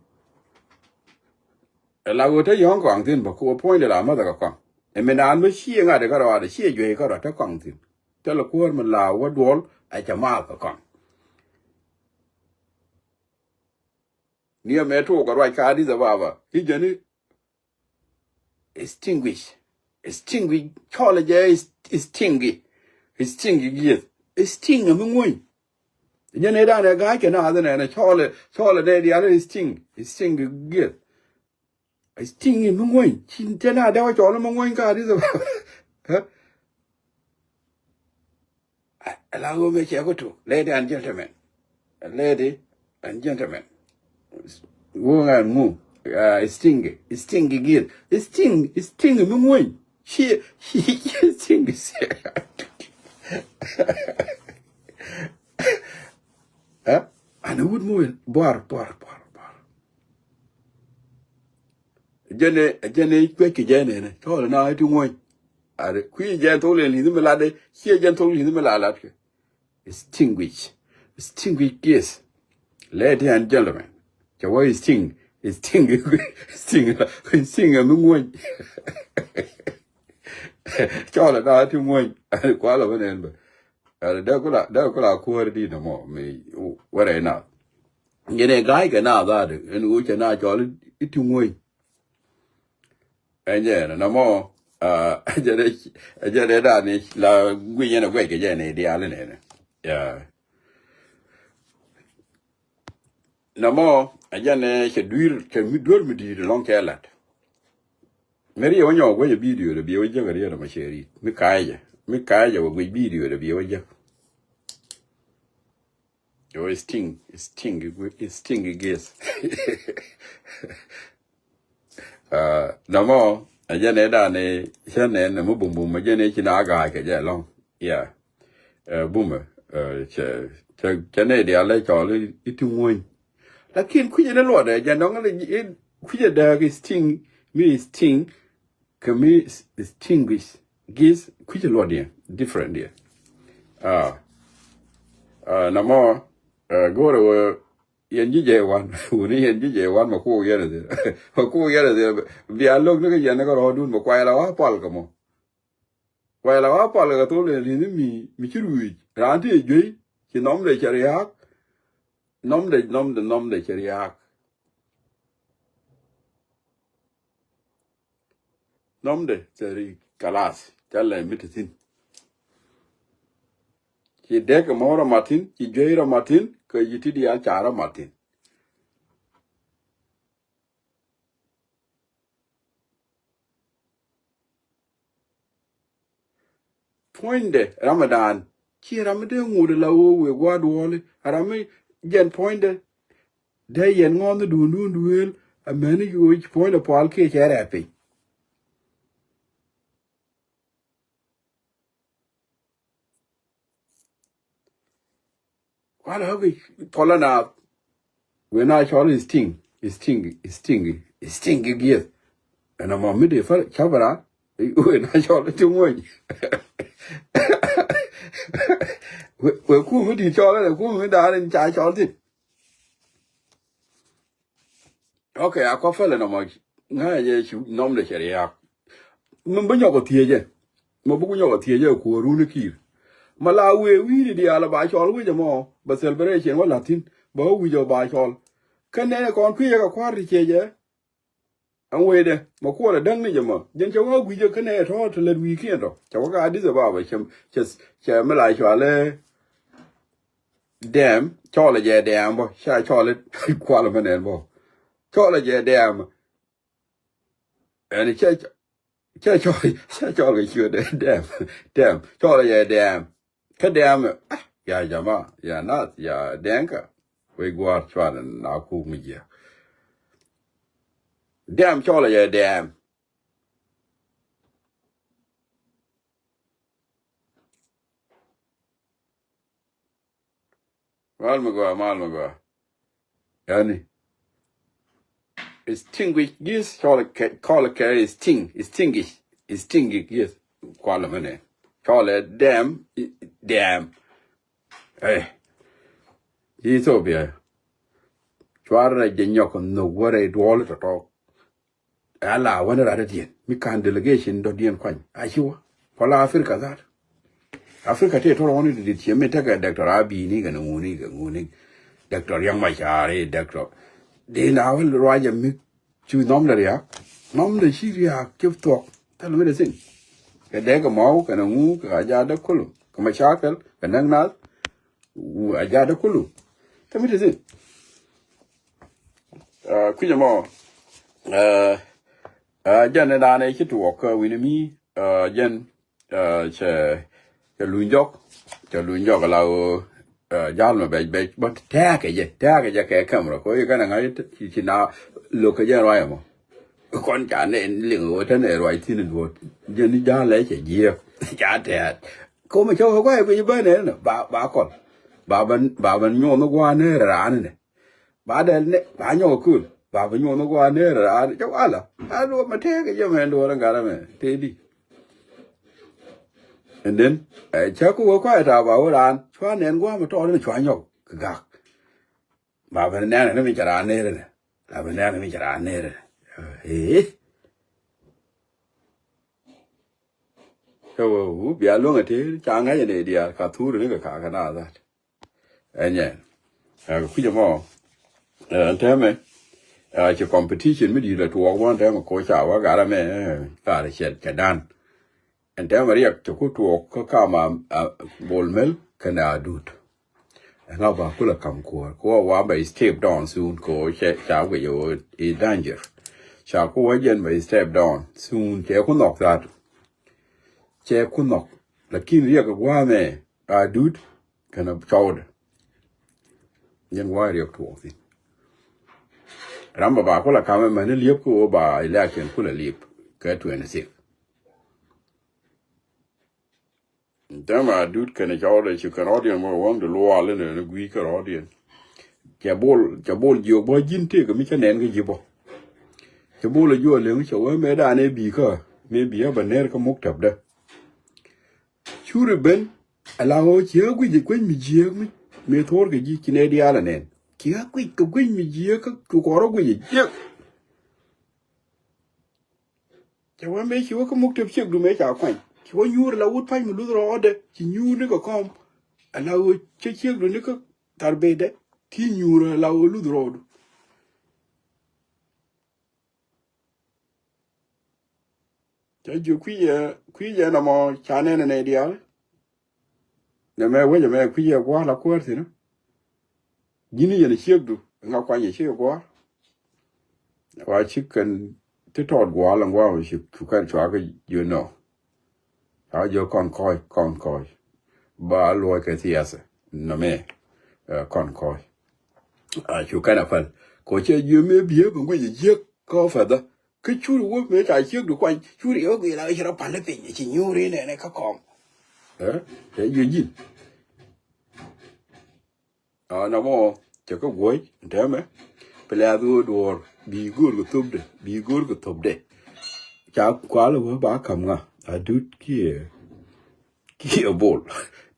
ɛ la wee te yɔ̱ŋ kɔaŋ thi̱n bä kuɔ puɔ̱nydɛ la mäthɛ kɛ kɔaŋ. Ɛ mi naan bä ciɛ ŋa̱t ikä rɔaadɛ ciɛ juey kä rɔa te kɔaŋ thi̱n. Thilɛ kuäär mi la wä duɔl a cɛ maath kɛ kɔaŋ. Ni ɛmɛ tuɔɔk kɛ ruac ka Addis Ababa i̱ jɛn i̱ stinguish. Stinguish cɔɔlɛ jɛ stingi. Stingi gieth sting ɛmi ŋuny. Jɛn i̱ danɛ ga̱a̱c kɛ naath ɛnɛnɛ cɔɔlɛ cɔɔlɛ dee diaal i̱ sting. Stingi gieth. Sting mi ŋuɔ̱ny ci te na dee wä cɔl mi ŋuɔ̱ny ka Addis Ababa. Ala ɣöö mɛ cɛ kɛ tok lady and gentleman. Lady and gentleman. Ɣöö ŋa ŋu sting sting gir sting sting mi ŋuɔ̱ny ci ci sting. Ana wut mi wel buar buar buar buar. Jɛn ɛ jɛn ɛ cuec kɛ jɛn ɛnɛ cɔɔl na ti ŋuɔ̱ny. Are kui̱ jɛn thok lɛ li̱th mi lat ɛ ciɛ jɛn thok li̱th mi lat lat kɛ. Sting wic sting wic kieth. Lady and gentleman. Cɛ wä sting sting sting sting mi ŋuɔ̱ny. Cɔɔl na ti ŋuɔ̱ny. Kualɛ bä nɛn bä. Dee kula dee kula kuäär di nɔmɔ mi wɛrɛ na. Jɛn ɛ ga̱a̱c kɛ na dhaat ɛn ɣöö cɛ na cɔl i̱ ti ŋuɔ̱ny. Ɛn jɛ nɔmɔ jɛ dee jɛ dee daani la guic ɛn ɛ guɛc kɛ jɛ ni diaal inɛnɛ. Nɔmɔ ɛ jɛn ɛ cɛ dui̱r cɛ mi duer mi di̱i̱t ɛlɔ̱ŋ cɛ lat. Mi riɛ wä nyɔk guec ɛ bidio dɛ biɛ wä jek ɛ riɛ dɛ ma cɛ ri̱t mi ka̱a̱c jɛ mi ka̱a̱c jɛ wä guec bidio dɛ biɛ wä jek. Yo sting sting sting gieth. Nɔmɔ ɛ jɛn ɛ da̱a̱n ɛ cä nɛn ɛ mi bumbum ɛ jɛn ɛ ci na ga̱a̱c kɛ jɛ ɛlɔ̱ŋ. Yeah. Bumɛ cɛ cɛ nɛ diaal ɛ cɔl i̱ ti ŋuɔ̱ny. Lakin kui̱cɛ ni luɔtdɛ jɛn dɔ̱ŋ kui̱cɛ dääk i̱ sting mi i̱ sting kɛ mi i̱ sting gieth kui̱cɛ luɔtdiɛn different diɛ. Namɔ go̱rɛ wee yɛn ji̱ jɛ wan wuni yɛn ji̱ jɛ wan mɛ kuuk yɛn ɛ dhil mɛ kuuk yɛn ɛ dhil. Bia lo̱k ni kɛ yɛn ni kɛ rɔɔdun mɛ kuay la wa pal kɛ mɔ. Kuay la wa pal kɛ thol yɛn li̱ni mi mi ci ruic raan ti ɛ juey ci nɔmdɛ cɛ riaak. Nɔmdɛ nɔmdɛ nɔmdɛ cɛ riaak. Nɔmdɛ cɛ ri kalas ca lɛ mi ti thi̱n. Ci dek mɔ rɔ mat thi̱n ci juey rɔ mat thi̱n. Kä ji̱ ti diaal ca rɔ mat thi̱n. Puɔ̱nydɛ ram ɛ daan ci ram mi dee ŋut la wee wee gua̱a̱r duɔ̱ɔ̱li, ram mi jɛn puɔ̱nydɛ dee yɛn ŋɔ̱ɔ̱n dundun duëël. Amäni yoc puɔ̱nydɛ pual kiɛ cɛ rɛɛ piny. Kualɛ ɣä wi̱c thɔlä naath. Wee na cɔl i̱ sting, i̱ sting, i̱ sting, i̱ sting i̱ gieth. Ɛn ɛmɔ mi dee fäl ca̱p ɛ raar. Wee na cɔl i̱ ti ŋuɔ̱ny. Wee, wee kum mi di̱i̱t cɔl ɛn ɛ kum mi da̱a̱r in ca cɔl thi̱n. Ok, a kɔ fɛlɛ nɔmɔ ŋa̱cɛ ci nɔmdɛ cɛ ria̱a̱k. Mi bi nyɔk ɔ thiecɛ. Mi bi ku nyɔk ɔ thiecɛ kuɔrun i̱ ki̱i̱r. Ma la wee wi̱i̱ni diaal ba cɔl wec ɛmɔ ba celebration wä la̱thi̱n ba wä wi̱c ɔ ba cɔl. Kä nɛnɛ kɔn kui̱ yɛ kɛ kua̱r ti ciecɛ. Ɛn wecdɛ ma kuɔlɛ däŋ ni jɛ mɔ jɛn cɛ wä wi̱cä kä nɛy tɔ̱ ti lät wi̱i̱kiɛn tɔ cɛ wä ka Addis Ababa cɛ, cɛ, cɛ mi la cualɛ dɛm cɔlɛ jɛ dɛm bɔ ca cɔlɛ kualɛ mi nɛn bɔ cɔlɛ jɛ dɛm. Ɛn cɛ, cɛ cɔl, cɛ cɔl kɛ ciö dɛ dɛm, dɛm cɔlɛ jɛ dɛm. Kä dɛm, ah, ya jama, ya nath, ya dɛŋkä. Wec gua̱a̱r cuarɛ na kuk mi jiɛ. Dɛm cɔlɛ jɛ dɛm. Mal mi gɔaa, mal mi gɔaa. Yani, extinguish this, cɔl kɛ, cɔl kɛ extinct, extinguish, extinguish this. Kualɛ mɛnɛ. Cɔl ɛ dɛm, dɛm. Ɛ. Ethiopia. Cuarɛ jɛ nyɔk nhok wärɛ duɔl tɔtɔ. Ala wani rat diɛn mi kan delegation dɔ diɛn kuany a ci wä. Pala Africa that. Africa te tɔrɔ wani di diet mi tekɛ Doctor Abiy ni kɛ ŋuni kɛ ŋuni. Doctor Riek Machar, Doctor. Di na wal ruaja mi cu nɔm da riak. Nɔm da ci riak ci thuɔk. Tell me the thing. Kɛ dek kɛ mɔw kɛ na ŋu kɛ a ja dek kulu kɛ machakal kɛ nɛk nath. A ja dek kulu. Tell me the thing. Kui̱c ɛmɔ jɛn ni daanɛ ci tuɔɔk kä wi̱ni mi jɛn cɛ, cɛ luny jɔk, cɛ luny jɔk la ɣöö jal mɛ bɛc bɛc bä tɛɛkɛ jɛ, tɛɛkɛ jɛ kɛ camera kɛ ɣöö i̱ kɛnɛ ŋa̱c ci na lo̱k kɛ jɛn ruac ɛmɔ. Kɔn ca nɛ liŋ ɣöö tɛn ɛ ruac thi̱n duɔ̱ɔ̱t jɛn ni jal ɛ cɛ jiɛɛk ca tɛɛt. Komɛ cä wä guay guic bä nɛ nɛ ba ba kɔl ba ba ba nyuɔn guan nɛ raan nɛ. Ba dɛl nɛ ba nyɔk kul ba ba nyuɔn guan nɛ raan cä wala a duɔ mɛ tɛk jɛ mɛ duɔ rɛ garɛ mɛ tɛ di. And then cä ku wä kuay ta ba wä raan cua nɛn guan mɛ tɔɔr nɛ cua nyɔk kɛ gak. Ba bɛ nɛn nɛ mi cɛ raan nɛ rɛ nɛ la bɛ nɛn nɛ mi cɛ raan nɛ rɛ nɛ. Ee. Kä wä wu bia luäŋ a tëër ca ŋa̱c a nɛ diaal ka thur ni kɛ ka kɛ na that. Ɛnyɛ ɛ kui̱c ɛmɔ. Ɛn tɛmɛ ci competition mi di̱i̱t a tuɔɔk bä ɛn tɛmɛ koc ca wä gat amɛ. Kar cɛ cɛ dan. Ɛn tɛmɛ riɛk cɛ ku tuɔɔk kä kam a Bol Mel kɛnɛ Adut. Ɛŋa ba kulɛ kam kuɔɔr ku wä wa ba step down soon ko cɛ ca wec ɛ danger. Ca ku wä jɛn ba step down soon cɛ ku nhɔk that. Cɛ ku nhɔk. Lakin riɛk a gua̱a̱mɛ Adut kɛnɛ cɔwdɛ. Jɛn gua̱a̱ riɛk tuɔɔk thin. Ram ba ba kulɛ kam ɛmɛn ni liep ku wä ba election kulɛ liep kɛ twenty six. Dämɛ Adut kɛnɛ cɔwdɛ ci kɛn rɔɔdiɛn mɔ wäŋ di luaal inɛ ni gui̱i̱ kɛ rɔɔdiɛn. Cɛ bol cɛ bol jiök bä ji̱n tëëk mi cä nɛn kä ji̱ bä. Cɛ bol a juɔl leŋ cɛ wee mëë danɛ bi̱i̱ kä mëë bi̱i̱ a bä ner kä muktäpdä. Curi ben ala ɣöö ciɛ guic guic mi jiääk mi mëë thuɔ̱ɔ̱r kɛ ji̱ ci nɛ diaal a nɛn ciɛ guic kɛ guic mi jiääk kä cu kɔrä guic a jiääk. Cɛ wee mëë ci wä kä muk tëp ciek du mëë ca kuany ci wä nyuur la wut pa̱ny mi luth rɔɔdɛ ci nyuur ni kɛ kɔm. Ala ɣöö cä ciek du ni kä thar bedɛ ti nyuur ala ɣöö luth rɔɔdu. Cä jiök kui̱cɛ kui̱cɛ nɔmɔ ca nɛn ɛ nɛy diaal. Nɛ mɛ wecɛ mɛ kui̱cɛ gua̱a̱r la kuäär thi̱n. Ji̱n yɛn ciekdu ŋa kuany ci gua̱a̱r. Wa ci kɛn ti tɔɔt gua̱a̱r la gua̱a̱r ci kɛn cua kɛ jiö nɔ. Ca jiö kɔn kɔc, kɔn kɔc. Ba luɔc kɛ thiathɛ nɔmɛ, eh, kɔn kɔc. A cu kɛn a päl. Kɛ cɛ jiö mëë biɛ bɛ ŋuec jiek kɔ fɛthä. Kä curi wä mëë ca ciekdu kuany, curi wä guic la ci rɔ pal piny, ci nyuuri nɛnɛ kä kɔm. Eh, eh, jiö ji̱n. A nɔmɔ cɛ kä guɔ̱c tɛmɛ. Pɛ lɛ a bi wä duɔ̱ɔ̱r bi go̱o̱r kɛ thopdɛ, bi go̱o̱r kɛ thopdɛ. Ca kual wä ba kam ŋa a dut kiɛ kiɛ bol.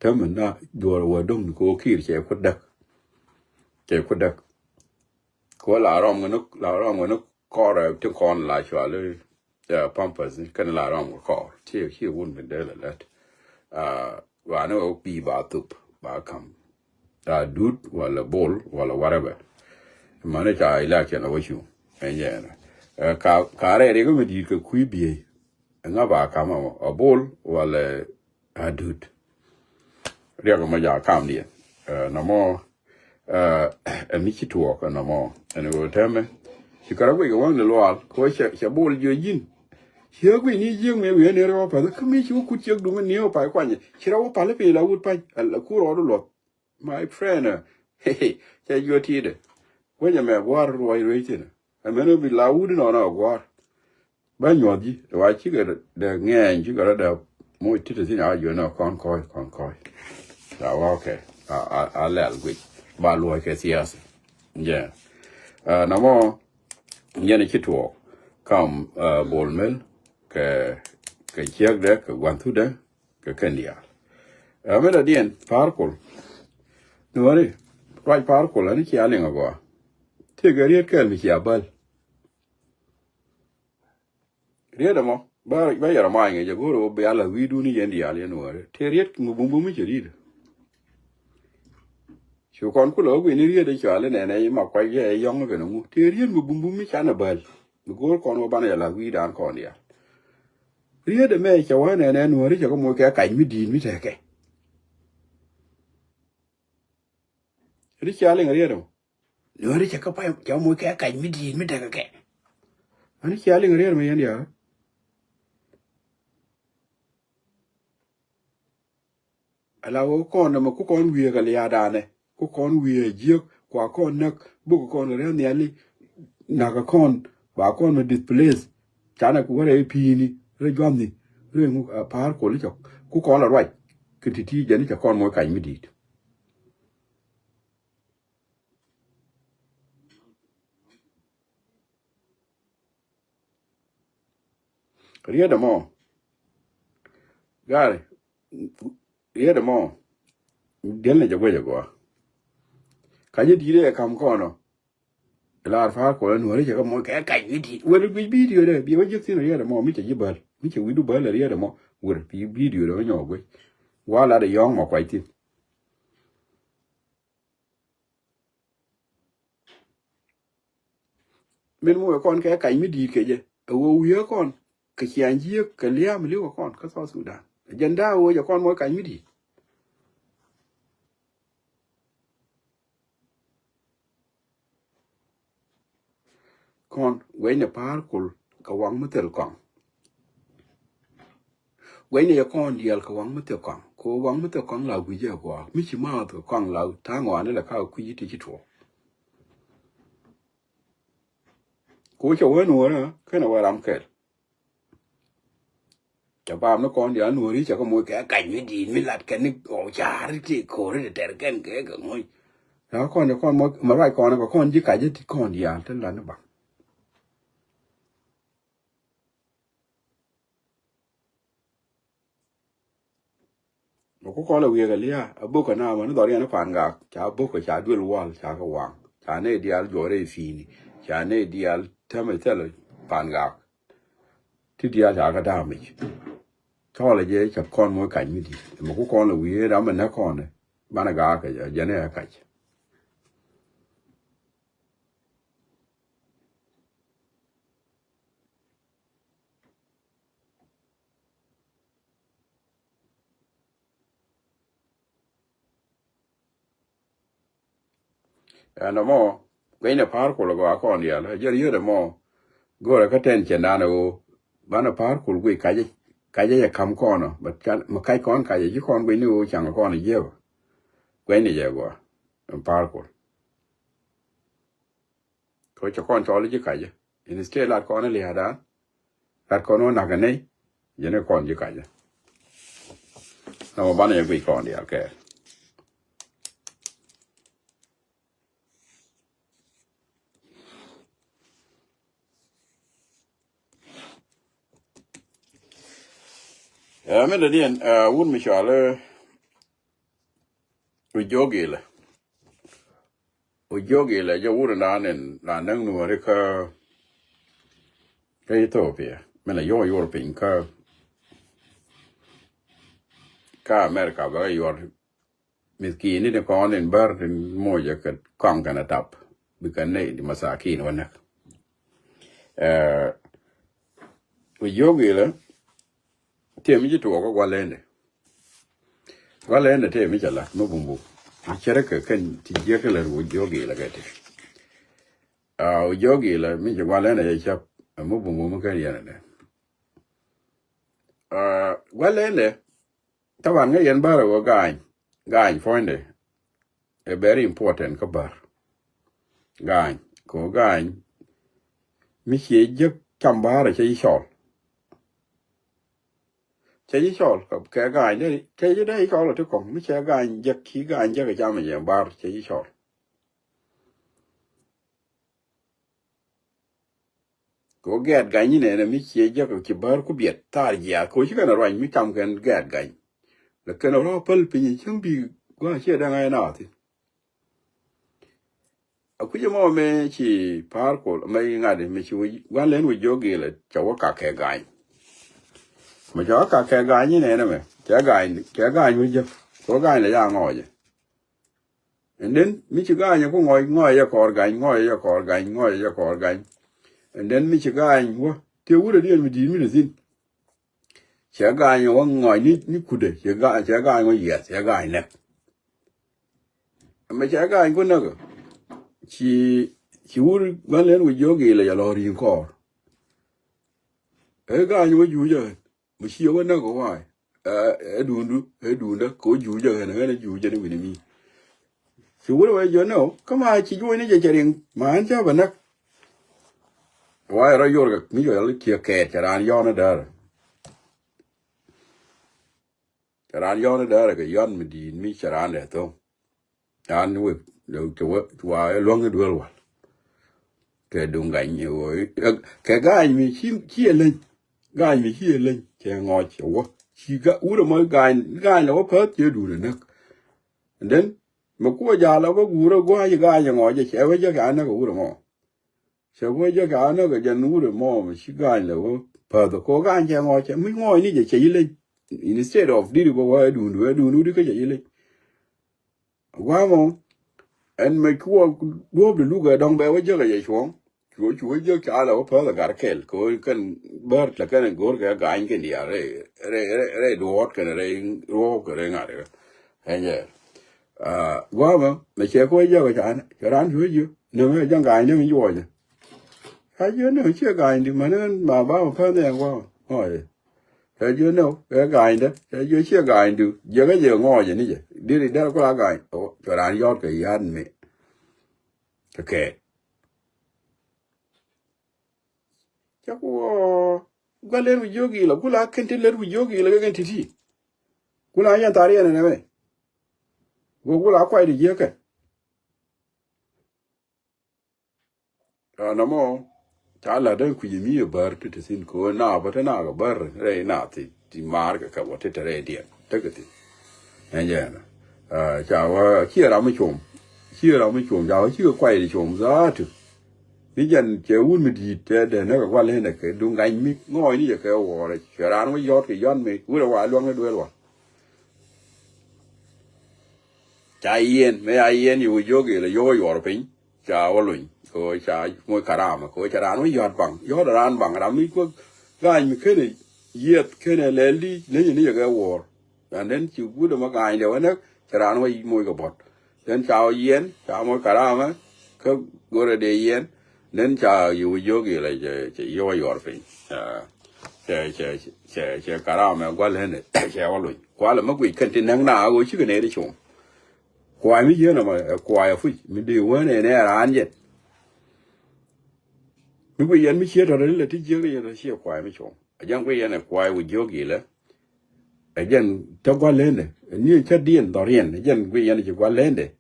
Tɛmɛ na duɔ̱ɔ̱r wä do̱ŋ ni kɛ wä kiir cɛ ku däk. Cɛ ku däk. Kɛ wä la rɔm ŋä ni, la rɔm ŋä ni kɔrɛ ti kɔn la cuali. Ya pampas ni kɛn la rɔm kɛ kɔr ti ci wun mi dee la lɛt. Ah, wani wä pi ba thup ba kam. Ah, dut wala bol wala whatever. Mani ca election a wä cu. Ɛn yɛn. Eh, ka, ka rɛ ri kɛ mi dit kɛ kui biey. Ŋa ba kam a, a bol wala a dut. Riɛk mɔ ja kam diɛn. Eh, nɔmɔ, eh, ɛn ni ci tuɔɔk ɛn nɔmɔ. Ɛn ɣöö tɛmɛ ci kärä guic kɛ waŋ ni luaal kɛ wä cɛ, cɛ bol jiö ji̱n. Ci ɣä guic ni jiäk mëë wi̱i̱ ni rɛw a päth kä mi ci wä kut ciek duŋ ni ɣä pay kuany ci rɛw wä pal piny la wut pany. Ala kur rɔɔdu luɔth. My friend, eh, cɛ jiö ti̱i̱dɛ. Wecɛ mɛ gua̱r ruɔc ruec thi̱n. Ɛmɛn ɣä bi la wut inɔnɔ a gua̱r. Bä nyuɔth ji̱ wa cikɛ dɛ ŋɛɛny cikɛ rɔ dɛ moc ti̱ti̱ thi̱n a jiɔn ɛ kɔn kɔc kɔn kɔc. Ca wa okay. A, a, a lɛl guic ba luɔc kɛ thiath. Jɛ. Ah, namɔ jɛn ci tuɔɔk kam, ah, bol mel kɛ, kɛ ciɛkdɛ kɛ guanthudɛ kɛ kɛn diaal. Ah, mɛn a diɛn pa̱a̱r kol. Nuɔri ruac pa̱a̱r kol ani cia liŋ a gɔaa. Tëëkɛ riet kɛl mi cia bäl. Riet ɛmɔ bä, bä yɛr ɛ mac ŋic ɛ go̱o̱r ɛ wä bia la̱th wi̱i̱dun i̱ yɛn diaal yɛn wäärä. Tëë riet mi bumbum mi cɛ ri̱t. Cu kɔn kulɛ wä gui̱ni riet ɛ cɔal inɛnɛ i̱ ma kuac yɛ ɛ yɔ̱ŋ kɛn ɛŋu. Tëë riet mi bumbum mi canɛ bäl. Mi go̱o̱r kɔn wä banɛ yɛ la̱th wi̱i̱dan kɔn diaal. Riet ɛmɛ cɛ wä inɛnɛ nuääri cɛ kɛ moc kɛ kac mi di̱i̱t mi tekɛ. Ri cia liŋ riet ɛmɔ. Nuääri cɛ kä pay cɛ moc kɛ kac mi di̱i̱t mi tekɛ kɛ. Ani cia liŋ riet ɛmɔ yɛn diaal. Ala wä kɔn nɛmɛ ku kɔn wiee kɛ lia̱a̱danɛ ku kɔn wiee jiök kua kɔn näk buk kɔn kɛ ria̱th nhiali. Nakä kɔn ba kɔn mɛ displace. Canɛ ku wärɛ i̱ pi̱i̱ni rɛ jua̱thni rɛ ŋu, ah, pa̱a̱r kol i̱ cɔk ku kɔn la ruac. Kɛ ti̱ti̱ jɛn i̱ cɛ kɔn moc kac mi di̱i̱t. Riet ɛmɔ. Gari. Riet ɛmɔ. Diɛl ni jɛ guec agɔa. Ka jɛ di̱i̱t ɛ kam kɔnɔ. Lar pa̱a̱r kɔn nuɔ̱ri cɛ kɛ mɔ kɛ kac mi di̱i̱t. Wɛl guic bidio dɛ bi wä ji̱ thin riet ɛmɔ mi cɛ ji̱ bäl. Mi cɛ wi̱du bäl riet ɛmɔ. Wɛl bi bidio dɛ wä nyɔk guic. Wa lat ɛ yɔ̱ŋ mɔ kuac thin. Min muɔc kɔn kɛ kac mi di̱i̱t kɛ jɛ ɛ ɣöö wi̱i̱ kɔn kɛ ciaŋ jiëëk kɛ lia̱a̱m li̱w kɔn kä South Sudan. Jɛn da̱a̱ ɣöö jɛ kɔn muɔc kac mi di̱i̱t. Kɔn guɛcnɛ pa̱a̱r kol kɛ waŋ mi thil kɔaŋ. Guɛcnɛ yɛ kɔn diaal kɛ waŋ mi thil kɔaŋ kɛ waŋ mi thil kɔaŋ la gui̱c ɛ gua̱a̱k mi ci maath kɛ kɔaŋ la ta̱a̱ ŋɔaani lɛ ka kui̱ ti ci tuɔɔk. Kɛ wä cɛ wee nuɔ̱ɔ̱rä kɛnɛ wee ram kɛl. Cɛ paam ni kɔn diaal nuɔ̱ɔ̱ri cɛ kɛ moc kɛ kac mi di̱i̱t mi lat kɛn ni ɣɔw ca̱a̱r ti ko̱ri ti tɛr kɛn kɛ kɛ ŋuny. Ɛ kɔn cɛ kɔn mɔ mɛ ruac kɔn kɛ kɔn ji̱ kac ti kɔn diaal ti lat ni baŋ. Mɛ ku kɔn lɛ wiee kɛ lia̱a̱ a bok kɛ na mɛ ni dhɔriɛn ni pa̱a̱n gak ca bok kɛ ca duel wal ca kɛ waŋ ca nɛy diaal juɔrɛ i̱ pi̱i̱ni ca nɛy diaal täämɛ thilɛ pa̱a̱n gak. Ti diaal ca kɛ da̱a̱m i̱c. Cɔɔlɛ jɛ ca kɔn moc kac mi di̱i̱t mɛ ku kɔn lɛ wiee ram mɛ nɛ kɔn banɛ gak kɛ jɛ jɛn ɛ kac. Ɛn ɛmɔ guɛcnɛ pa̱a̱r kol ɛ gɔaa kɔn diaal ɛ jɛn yio̱t ɛmɔ. Go̱rɛ kä tɛn cɛn da̱a̱n ɛ ɣöö banɛ pa̱a̱r kol guic kacä, kacä yɛ ka̱m kɔn ɔ, but mɛ kac kɔn kacä ci kɔn guic ni ɣöö ca̱ŋ kɔn ɛ jiɛpä. Guɛcnɛ jɛ gɔaa ɛn pa̱a̱r kol. Kɛ cɛ kɔn cɔl ji̱ kacä. Instead lat kɔn ɛ lia̱a̱dan, lat kɔn wä nak ɛ nɛy, jɛn ɛ kɔn ji̱ kacä. Namɔ banɛ jɛ guic kɔn diaal kɛɛl. Ɛ min dädiɛn, ɛ, wut mi cɔal i̱ Ojok Gilɛ. Ojok Gilɛ jɛ wut in raan in raan näk nuɔ̱ɔ̱ri kä, kä Ethiopia. Min la yɔ̱ɔ̱k yuɔr piny kä, kä America bɛ kɛ yuɔr. Mith ki̱i̱ni ni kɔn in bär tin mocɛ kɛ kɔaŋ kɛn a tap. Bi kɛn nɛy di masakin wä näk. Ɛ, Ojok Gilɛ, tiɛ mi ci tuɔɔk kä gua̱lɛndɛ. Gua̱lɛndɛ tiɛ mi cɛ lat mi bumbu. Mi cɛ rɛ kɛ kɛn ti jiäk ti lät Ojok Gilɛ kɛ ti. Ɛ, Ojok Gilɛ mi ci gua̱lɛndɛ cɛ cäp, ɛ mi bumbu mi kɛn yɛn ɛ dɛ. Ɛ, gua̱lɛndɛ, Taban ŋäc yɛn bär ɛ ɣöö gaany, gaany puɔ̱nydɛ ɛ very important kä bär. Gaany, kɛ ɣöö gaany mi ciɛ jek cam bäär ɛ cɛ ji̱ cɔl. Cɛ ji̱ cɔl kɛ gaany dee, cɛ ji̱ dee cɔl ɛ ti kɔŋ, mi cɛ gaany jek, ci gaany jek ɛ cam ɛ jɛ bäär cɛ ji̱ cɔl. Kɛ ɣöö gɛɛt gany ni nɛnɛ mi ciɛ jek ci bär ku biɛt thar jiaath kɛ ɣöö ci kɛn a ruany mi cam kɛn gɛɛt gany. Lɛ kɛn a rɔ päl piny cäŋ bi gua̱a̱ ciɛ däŋ a naath thi̱n. A kui̱c ɛmɔ mëë ci pa̱a̱r kol mëë ŋa̱t mëë ci wec gua̱n lɛn wec Ojok Gilɛ cɛ wä kak kɛ gany. Mɛ cɛ wä kak kɛ gany ni nɛnɛ mɛ cɛ gany, cɛ gany wec jek kɛ ɣöö gany lɛ ca ŋɔɔcɛ. And then mi ci gaany ku ŋɔc, ŋɔc yɛ kɔɔr gany, ŋɔc yɛ kɔɔr gany, ŋɔc yɛ kɔɔr gany. And then mi ci gaany wä tëë wurɛ diɛn mi di̱i̱t mi te thi̱n. Cɛ gaany wä ŋɔc ni, ni kudɛ, cɛ gaany, cɛ gaany wä yiɛth, cɛ gaany nɛk. Mɛ cɛ gaany ku näk. Ci, ci wur gua̱n lɛn wec Ojok Gilɛ cɛ lɔ ri̱i̱ŋ kɔɔr. Ɛ gaany wä juucä. Mi ciɛ wä näk ɛ wa̱a̱ ɛ, ɛ duundu, ɛ duundä kɛ wä juucä ɣän, ɣän ɛ juucä ni wi̱ni mi. Ci wut ɛ wee jiɔn nɛ ɔ kä ma ci juɔ̱ɔ̱cni jɛ cɛ riŋ ma ɣän cä bɛ näk. Wa̱a̱ ɛ rɔ yor kɛ mi jɔl kiɛ kɛɛt cɛ raan yɔn ɛ däärä. Cɛ raan yɔn ɛ däärä kɛ yɔn mi di̱i̱t mi cɛ raan dɛ tho̱ŋ. An wek cɛ wä wa luäŋ i̱ duel wal. Kɛ duŋ gany i̱ wä kɛ gaany mi ci, ci ɛ leny. Gaany mi ci ɛ leny cɛ ŋɔc cɛ wä ci wurɛ mɔ gaany, gaany lɛ wä päth cɛ duun ɛ näk. And then mɛ kuɔ ja̱a̱l ɛ wä guurä gua̱a̱c gaany ɛ ŋɔc ɛ cɛ wä jɛ kɛ anäk ɛ wurɛ mɔ. Cɛ wä jɛ kɛ anäk ɛ jɛn wurɛ mɔ mɛ ci gaany lɛ wä päth ɛ kɔ gaany cɛ ŋɔc cɛ mi ŋɔc ni jɛ cɛ yi leny. Instead of diri bä wä ɛ duundu ɛ duundu di kä cɛ yi leny. Gua̱a̱mɔ ɛn mɛ cuɔ duɔ̱ɔ̱p de luk ɛ dɔ̱ŋ bɛ wä jäk ɛ jɛ cuɔ̱ŋ. Cuɔ cuɔ jäk ca lɛ wä päth ɛ gar kɛl kɛ wä kɛn bär lɛ kɛn ɛ go̱r kɛ ga̱a̱ny kɛn diaal rɛy rɛy rɛy duɔ̱ɔ̱t kɛn rɛy ruɔ̱ɔ̱p kɛn rɛy ŋa̱t kɛ. Ɛn jɛ gua̱a̱mɔ mɛ cɛ kɛ wä jäk ɛ ca cɛ raan cuɔ jiö nɛ mɛ jɛ ga̱a̱ny nɛ mi juɔcɛ. Ca jiö nɛ ciɛ ga̱a̱ny di mɛn ɛn ma ba mɛ päth ni ɛn gua̱a̱mɔ. Cɛ jiö nɛ kɛ ga̱a̱nydä cɛ jiö ciɛ ga̱a̱nydu jiɛkä jɛ ŋɔɔcɛ ni jɛ diri dɛr kula ga̱a̱ny. Cɛ raan yɔt kɛ yan mi kɛ kɛɛt. Cɛ ku wä gua̱n lɛr wi̱c jiök ilɛ kula kɛn ti lɛr wi̱c jiök ilɛ kɛ kɛn ti ti. Kula yɛn thar yɛn ɛnɛ mɛ. Go̱o̱k kula kuay di jiäkɛ. Nɔmɔ ca la̱t dee kui̱c mi ɛ bär ti te thi̱n kɛ ɣöö naap ɛ te naak ɛ bär rɛy naath ti maar kɛ kɛ wä ti te rɛydiɛn tekɛ thi̱n. Ɛn jɛ ɛnɔ ca wä ciɛ ram mi cuɔm ciɛ ram mi cuɔm ca wä cikɛ kuay di cuɔm dhaatu. Ni jɛn cɛ wun mi di̱i̱t cɛ dee näk ɛ gua̱l ni nɛ kɛ duŋ ga̱ny mi ŋɔɔc ni jɛ kɛ wuɔɔrɛ cɛ raan wä yɔt kɛ yɔt mi wurɛ wa luäŋ ni duel wa. Ca yiɛn mëë a yiɛn yɛ wä jiök ilɛ yɔk ɛ yuɔr piny. Ca wä luny kɛ ɣöö ca moc karama kɛ ɣöö ca raan wä yɔ̱a̱t baŋ yɔ̱a̱t raan baŋ ram mi kuäk. Ga̱a̱ny mi kenɛ yiɛth kenɛ lɛl di lenyɛ ni yɛ kɛ wuɔ̱ɔ̱r. And then ci guut ɛmɔ ga̱a̱ny dɛ wä näk ca raan wä moc kɛ buɔ̱t. Then ca wä yiɛn ca moc karama. Kä go̱rɛ dee yɛn, nɛn ca yi wi̱c jiök ilɛ cɛ, cɛ yio̱w a yuɔr piny. Cɛ, cɛ, cɛ, cɛ, cɛ karamɛ gua̱l ɣän cɛ wä luny. Kualɛ mi guic kɛn ti näk na a ɣöö cikɛ nɛy ti cuɔ̱ŋ. Kuay mi yieen ɛmɔ, ɛ kuay a puc mi dee wään ɛn ɛ raan jɛn. Mi guic yɛn mi ciet tɔ̱tɔ̱ ni lɛ ti jiäk yɛn tɔ̱ ciɛ kuay mi cuɔ̱ŋ. Ɛ jɛn guic yɛn ɛ kuay wi̱c jiök ilɛ. Ɛ jɛn te gua̱l ɣän ɛ ni cä diɛn dhɔriɛn, ɛ jɛn guic yɛn ci gua̱l ɣän ɛ.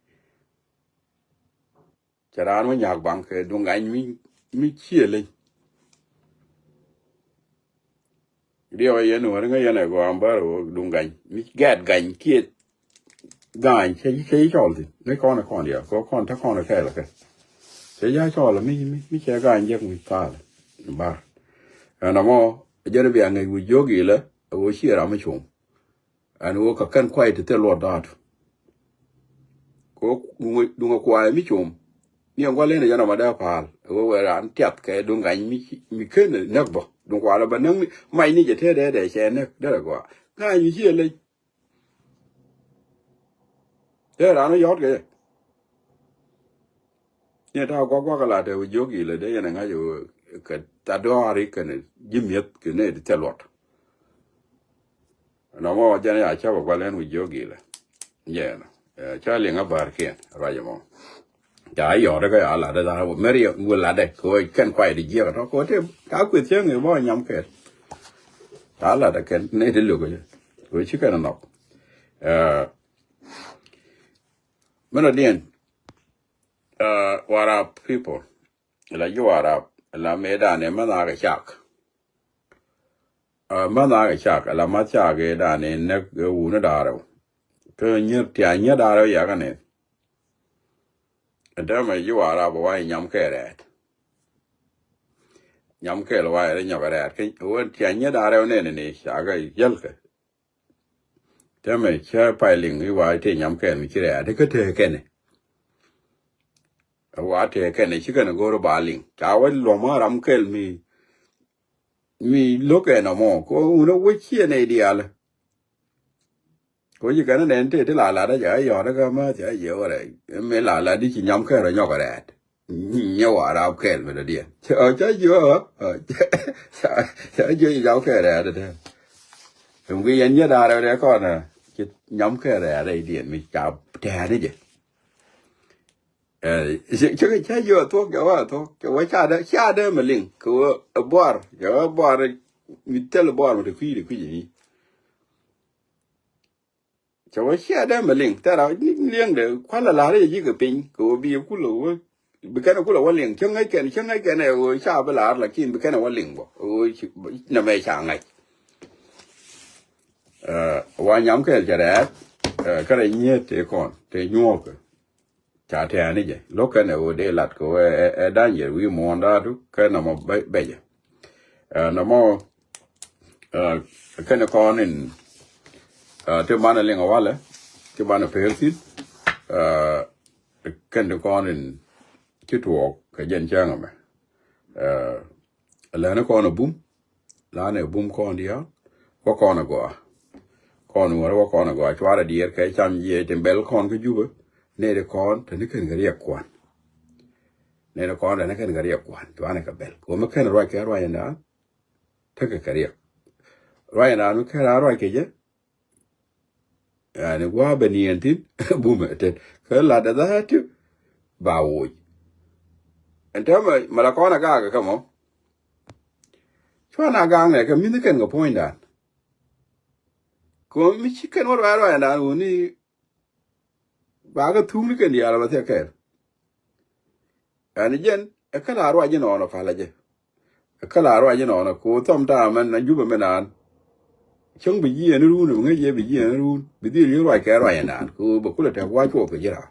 Cɛ raan wä nyak baŋ kɛ duŋ gany mi, mi cië leny. Diɛw yɛn wä ri ŋä yɛn ɛ gɔaa bär wä duŋ gany mi gɛɛt gany kiɛ gany cɛ, cɛ yi cɔl thin ni kɔn ɛ kɔn diɛ kɔ kɔn te kɔn ɛ kɛɛl kɛ. Cɛ ya cɔl mi, mi, mi cɛ gany jɛk mi thaal bar. Ɛn ɛmɔ jɛn bia ŋäc wi̱c jiök ilɛ ɛ wä ciɛ ram mi cuɔ̱ŋ. Ɛn ɣöö kɛ kɛn kuay ti thil luɔt da̱a̱t. Kɛ ɣöö duŋ, duŋ ɛ kuay mi com. Ni ɛn gua̱l len ɛ jɛn ɔmɔ dee pa̱a̱l ɛ ɣöö wee raan tiath kɛ duŋ gany mi, mi ken näk bä duŋ kualɛ bä näk ni mac ni jɛ te dee dee cɛ näk derɛ gɔaa. Ŋa̱a̱c mi ci ɛ leny. Te raan wä yɔ̱t kɛ jɛ. Ni ta̱a̱ guak guak la te wä jiök ilɛ dee yɛn ɛ ŋa̱c ɛ wä kɛ tha̱ dɔaari kɛn ji̱ mi̱eth kɛ nɛy ti thil luɔt. Nɔmɔ jɛn ya cä bä gual ɛn wä jiök ilɛ. Jɛn ca liŋ a bäär kiɛn ruac ɛmɔ. Ca yɔɔt kä ya lat ɛ tha̱a̱ mɛr yɛ wä lat ɛ kɛ wä kɛn kuay di jiɛk ɛ tɔ kɛ wä te ca kueth cäŋ ɛ bä nyam kɛɛl. Ca lat ɛ kɛn nɛy ti lök ɛ kɛ wä ci kɛn ɛ nhɔk. Mɛn ɔ diɛn. Warap people. La ji̱ Warap la mëëdan ɛ mɛn a kɛ cak. Mɛn a kɛ cak la mɛn cak ɛ dan ɛ näk ɛ wuni da̱rɛw. Kä nyier tia nyier da̱rɛw yakä nɛ. Ɛ dämɛ ji̱ Warap wa nyam kɛ rɛɛt. Nyam kɛl wa ɛ rɛ nyɔk rɛɛt kä wä tia nyier da̱rɛw nɛ nɛ ni cakɛ yälkɛ. Tɛmɛ cä pay liŋ i̱ wa tëë nyam kɛn mi ci rɛ̈ɛ̈t ikä tëë kɛnɛ. Wa tëë kɛnɛ ci kɛnɛ go̱o̱r ba liŋ ca wä luɔ̱m ram kɛl mi, mi lo̱k ɛn ɔmɔ ko wun a wä ciɛ nɛy diaal. Ko ci kɛnɛ nɛn tëë ti la lat a ca yɔ̱ɔ̱t ikä mä ca yɛ wä rɛy mi la lat di ci nyam kɛn rɔ nyɔk rɛ̈ɛ̈t. Nyɛ Warap kɛɛl mi dɔ̱diɛn. Ɔ ca jiö ɔ ca jiö ci jam kɛɛl rɛ̈ɛ̈t dɛ. Tum ki yɛn nyɛ da̱a̱r rɛw dɛ kɔn ɛ ci nyam kɛɛl rɛ̈ɛ̈t rɛy diɛn mi ca tɛ̈ɛ̈ni jɛ. Ɛ cä ca jiö thuɔ̱k cɛ wä thuɔ̱k cɛ wä ca dee ca dee mi liŋ kɛ wä buar cɛ wä buar mi thil buar mi te kui̱ te kui̱ ni. Cɛ wä cia dee mi liŋ thɛra liŋdɛ kualɛ la̱r yɛ ji̱ kɛ piny kɛ wä bi yɛ kulɛ wä bi kɛn kulɛ wä liŋ cä ŋäc kɛn cä ŋäc kɛn ɛ wä ca bi la̱r lakin bi kɛn wä liŋ bɔ wä nɛmɛ ca ŋäc. Wa nyam kɛɛl cɛ rɛɛt kärɛ nyiet tëë kɔn tëë nyuɔ̱ɔ̱kɛ. Ca tɛ̈ɛ̈ni jɛ lo̱k kɛn ɛ ɣöö dee lat kɛ ɣöö ɛ da̱ny yɛ wi̱i̱ muɔ̱ɔ̱n da̱a̱du kɛ nɔmɔ bɛcɛ. Nɔmɔ kɛn kɔn in ti banɛ liŋ ɛ walɛ ti banɛ peel thi̱n. Kɛn ti kɔn in ci tuɔɔk kɛ jɛn cäŋ ɛmɛ. Lɛni kɔn ɛ bum. Lanɛ bum kɔn diaal wä kɔn agɔaa. Kɔn wärä wä kɔn agɔaa cuarɛ diɛɛr kɛ cam jiɛc tin bɛl kɔn kä Jubä. Nɛy ti kɔn te ni kɛn kɛ riɛk kuan. Nɛy ti kɔn te ni kɛn kɛ riɛk kuan cuanɛ kɛ bɛl kɛ wä mi kɛn ruac kɛ ruac ɛndan. Tekɛ kɛ riɛk ruac ɛndan mi kɛn raa ruac kɛ jɛ. Yani gua̱a̱ ben yɛn thi̱n bumɛ tet kä latdɛ dha̱a̱t ti ba woc. Ɛn täämɛ mɛ la kɔn a gaak kä mɔ. Cuan a gaak nɛ kɛ mi̱th kɛn kɛ puɔ̱nydan. Kɛ mi ci kɛn wä ruac ruacdan wuni. Ba kɛ thuk ni kɛn diaal ba thiak kɛɛl. Ɛn jɛn ɛ kä la ruac inɔnɔ palä jɛ. Ɛ kä la ruac inɔnɔ ko thɔm ta̱a̱ mɛn na Jubä mɛn naan. Cäŋ bi jiɛɛn run bi ŋäc yɛ bi jiɛɛn run bi dhil yi ruac kɛ ruac inaan ko bɛ kulɛ tɛk gua̱c cuɔp kɛ ji̱ raar.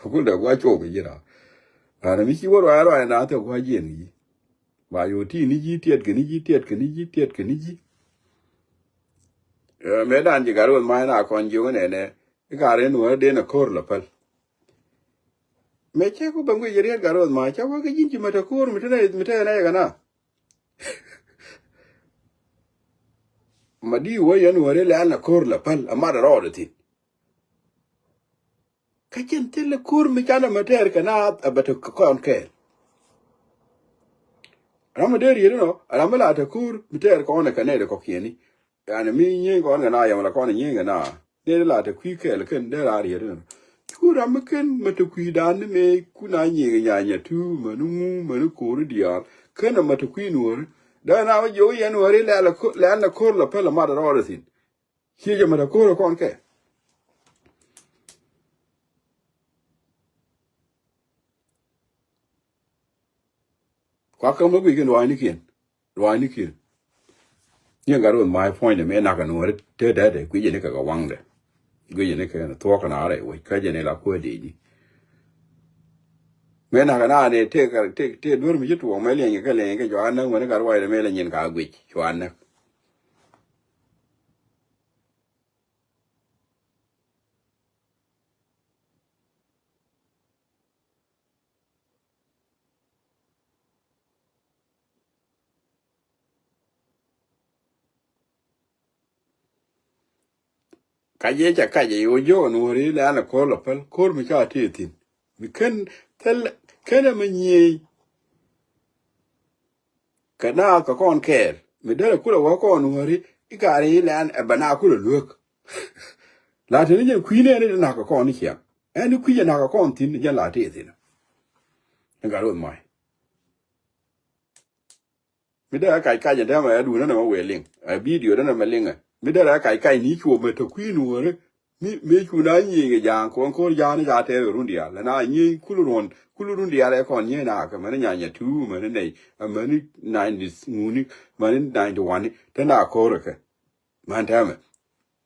Bɛ kulɛ tɛk gua̱c cuɔp kɛ ji̱ raar. Raan mi ci wä ruac ruac inaan thɛk gua̱c jiɛɛn kɛ ji̱. Ba yo̱o̱ ti ni ji̱ tiɛt kɛ ni ji̱ tiɛt kɛ ni ji̱ tiɛt kɛ ni ji̱. Mëë dan ji̱ gat ruɔth ma̱a̱c na kɔn jiök inɛnɛ. I̱ gat rin wä den a ko̱r la päl. Mëë cä ku bäŋ guic riet gat ruɔth ma̱a̱c cä wä kä ji̱n ci mät a ko̱r mi te nɛ mi te nɛ yɛ kɛ na. Ma di wä yɛn wä ri lɛn a ko̱r la päl a mat a rɔɔd a thi̱n. Kä cɛn thilɛ ko̱r mi canɛ mɛ tɛɛr kɛ naath ɛ bɛ te kɔn kɛɛl. Ram mi dee riet inɔ, ram mi la te ko̱r mi tɛɛr kɔn ɛ kɛ nɛy ti kɔkiɛni. Yani mi nyieny kɔn kɛ na yɛm la kɔn nyieny kɛ na. Nɛy ti la te kui̱ kɛɛl kɛn dee raa riet inɔ. Cu ram mi ken mɛ te kui̱dan ni mëë kun a nyieny kɛ nyanya tu mɛ ni ŋu mɛ ni ko̱ri diaal. Ken mɛ te kui̱ nuɔri. Dee na mi jiök yɛn nuɔri lɛl ɛ ko̱r lɛ päl ɛ mat rɔɔdɛ thi̱n. Ciɛ jɛ mɛ te ko̱r ɛ kɔn kɛ. Kua käm ɛ guic kɛn ruaacnikiɛn. Ruaacnikiɛn. Niɛ gat ruɔth ma̱a̱c puɔ̱nydɛ mëë nak kɛ nuɔ̱ɔ̱ri te dɛ̱dɛ guic jɛ ni kɛ kɛ waŋdɛ. Guic jɛ ni kɛ kɛ thuɔ̱k kɛ na rɛy wec kä jɛ ni la kuäär dee ji̱. Mëë nak kɛ na ni tëë tëë duer mi ci tuɔɔk mëë liɛny kɛ kɛ liɛny kɛ cua näk mäni gat ruacdɛ mëë lɛ nyin ka guic cua näk. Kac yɛ ca kac yɛ wä jiɔk nuɔ̱ɔ̱ri lɛ an ɛ ko̱r lɔ päl ko̱r mi ca tëë thi̱n. Mi ken thil ken ɛmɛ nyiey. Kɛ naath kɛ kɔn kɛɛl mi derɛ kulɛ wä kɔn nuɔ̱ɔ̱ri i̱ kaari i̱ lɛ an ɛ bɛ naath kulɛ luek. La teni jɛn kui̱ni ɛn i̱ nak kɛ kɔn i̱ ciaŋ ɛn i̱ kui̱c ɛ nak kɛ kɔn thi̱n jɛn la tëë thi̱n. Ɛn gat ruɔth ma̱a̱c. Mi dee ɛ kac kac ɛ dämɛ ɛ duundä nɛ mɛ wëë liŋ ɛ bidio dämɛ mɛ liŋɛ. Mi dee ɛ kac kac ni cuɔ mɛ te kui̱ nuɔ̱ɔ̱ri. Mi mi cu na nyieny kɛ ja̱a̱ŋ kɔn ko̱r ja̱a̱ŋ ni ca tɛɛr kɛ run diaal ɛ na nyieny kul ruɔ̱n kul run diaal ɛ kɔn nyieny na kɛ mɛni nyanya tuu mɛni nɛy ɛ mɛni ninety ŋuni mɛni ninety one ni te na ko̱r ɛ kɛ. Mɛn tɛmɛ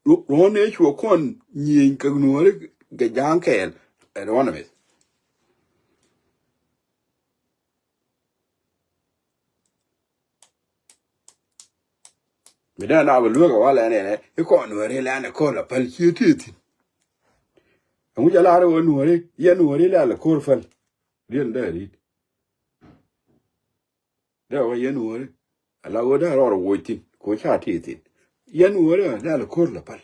ruɔ̱n ni cuɔ kɔn nyieny kɛ nuɔ̱ɔ̱ri kɛ ja̱a̱ŋ kɛɛl ɛ ruɔ̱n ɛ mith. Mi dee na bi lueek ɛ walɛ nɛnɛ i̱ kɔn nuɔ̱ɔ̱ri lɛ ɛn ɛ ko̱r lɛ päl cie tëë thi̱n. Ɛŋu jɛ lar i̱ wä nuɔ̱ɔ̱ri yɛ nuɔ̱ɔ̱ri lɛ lɛ ko̱r päl. Riet ni dee ri̱t. Dee wä yɛ nuɔ̱ɔ̱ri ala wä dee rɔɔr woc thi̱n kɛ wä ca tëë thi̱n. Yɛ nuɔ̱ɔ̱ri lɛ lɛ ko̱r lɛ päl.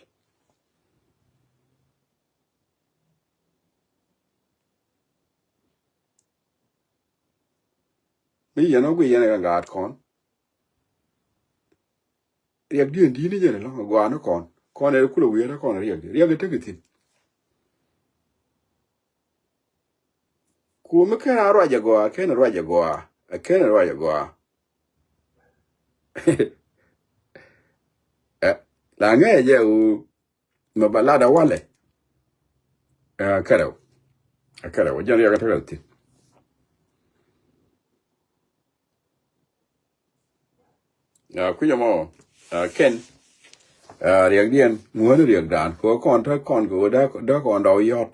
Mi yɛn ɔ gui yɛn ɛ kɛ ŋa̱a̱t kɔn. Riɛk diɛn di̱t ni jɛn ɛlɔ̱ŋ ɛ gɔaa ni kɔn kɔn ɛ kulɛ wi̱i̱ ɛ kɔn riɛk diɛn riɛk ɛ tek ɛ thi̱n. Ku mi ken a ruac ɛ gɔaa ken a ruac ɛ gɔaa ɛ ken a ruac ɛ gɔaa. Ɛ la ŋäcɛ jɛ ɣöö mɛ ba lat a walɛ. Ɛ kärɛw ɛ kärɛw ɛ jɛn riɛk ɛ tekɛ thi̱n. Ɛ kui̱c ɛmɔ ɛ kɛn ɛ riɛkdiɛn ŋuäni riɛkdan kɛ ɣöö kɔn te kɔn kɛ ɣöö dee kɔn dɔw yɔ̱t.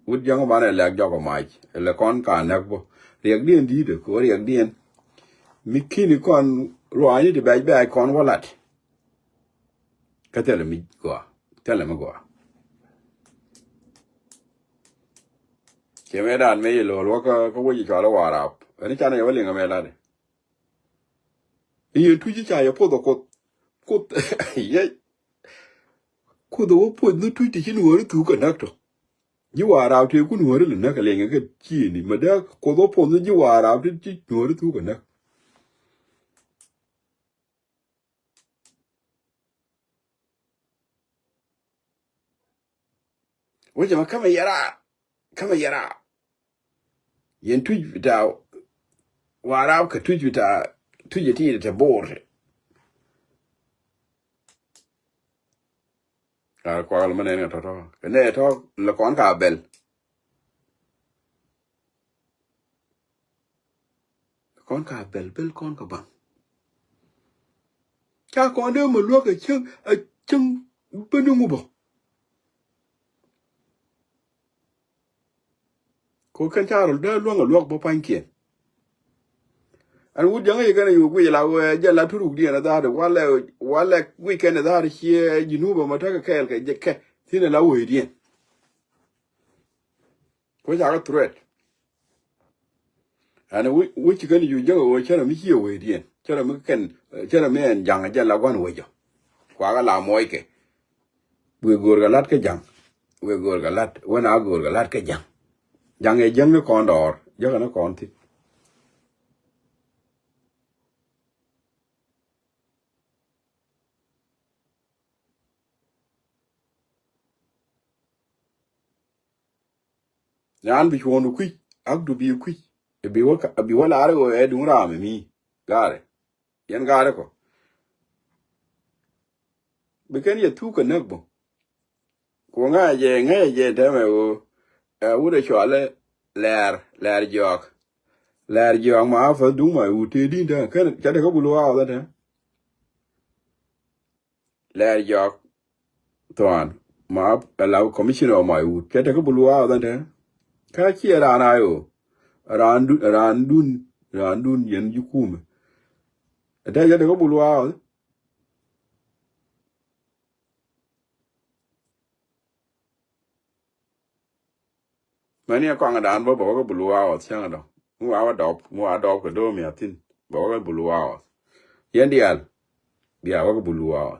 Wut jäŋ banɛ lɛk jɔk ɛ mac ɛ lɛ kɔn ka näk bä. Riɛkdiɛn di̱i̱t ɛ kɛ ɣöö riɛkdiɛn mi ki̱ni kɔn ruaacni ti bɛc bɛc kɔn wä lat. Kä thilɛ mi gɔaa thilɛ mi gɔaa. Ciɛ mɛ dan mɛ yɛ lo̱l wä kä wec cual i̱ Warap ɛn canɛ yɛ wä liŋ ɛmɛ lat i̱ yɛn tuc i̱ ca yɛ poth ɛ kuoth. Kuoth yɛ kuoth ɛ wä poth ni tuc ti ci nuɔɔri thuk kɛ näk tɔ. Ji̱ Warap tëë ku nuɔɔri lɛ näk kɛ liŋ kɛ ciëni mɛ dee kuoth wä poth ni ji̱ Warap ti ci nuɔɔri thuk kɛ näk. Wecɛ mɛ kämɛ yɛra kämɛ yɛra. Yɛn tuc bita Warap kɛ tuc bita tuc ɛ ti te bo̱o̱r. Ka kuak lɛ mɛ nɛn kɛ tɔ̱tɔ̱ kɛ nɛ tɔ̱ lɛ kɔn ka bɛl. Kɔn ka bɛl bɛl kɔn ka baŋ. Ca kɔn dee mɛ luäk a cäŋ a cäŋ bäni ŋubä. Ko kɛn ca rɔl dee luäŋ a luäk bä pa̱nykiɛn. Ɛn wut jaŋä yɛ kɛn a yuk wi̱c la wee jɛ la turuk diɛn a dha̱a̱r walɛ walɛ wi̱c kɛn a dha̱a̱r ciɛ ji̱ nubä ma tekɛ kɛɛl kɛ jɛ kɛ thi̱n a la wee diɛn. Kuec akä threat. Ɛn wi̱c kɛn ju jäk ɛ ɣöö cärɛ mi ciɛ wecdiɛn cärɛ mi kɛn cärɛ mi ɛn ja̱ŋ jɛ la gua̱n wecɔ. Kuakä la muɔckɛ. Wek go̱o̱r kɛ la̱t kä ja̱ŋ. Wek go̱o̱r kɛ la̱t, wen a go̱o̱r kɛ la̱t kɛ ja̱ŋ. Ja̱ŋ ɛ jiäŋ ni kɔn dɔɔr, jiäkɛ ni kɔn thi̱n. Nyan bi cuɔ̱ɔ̱ŋdu kui̱c, ak du bi kui̱c. Bi wä ka, bi wä la̱r ɣöö ɛ duŋ raam ɛ mi. Gaarɛ. Yɛn gaarɛ kɔ. Bi kɛn yɛ thuk kɛ näk bä. Ku ŋa̱cɛ jɛ, ŋa̱cɛ jɛ tɛmɛ ɣöö ɛ wut ɛ cɔalɛ Lɛɛr, Lɛɛr Jɔak. Lɛɛr Jɔak ma a fäth duŋ ma wut tëë di̱n tɛn. Kɛn cɛ tekɛ bulu waawä tɛn. Lɛɛr Jɔak Thuan ma a la commissioner of my wood. Cɛ tekɛ bulu waawä tɛn tɛn. Kä ciɛ raan a yo. Raan dun, raan dun, raan dun yɛn ji̱ kumɛ. Ɛ tɛn cɛ tekɛ bulu waawä. Mɛni ɛ kɔaŋdan bä bɛ wä kä bulu waawä cäŋ dɔ. Mi wa wä dɔp, mi wa dɔp kɛ do̱o̱m ya thi̱n. Bɛ wä kä bulu waawä. Yɛn diaal. Bia wä kä bulu waawä.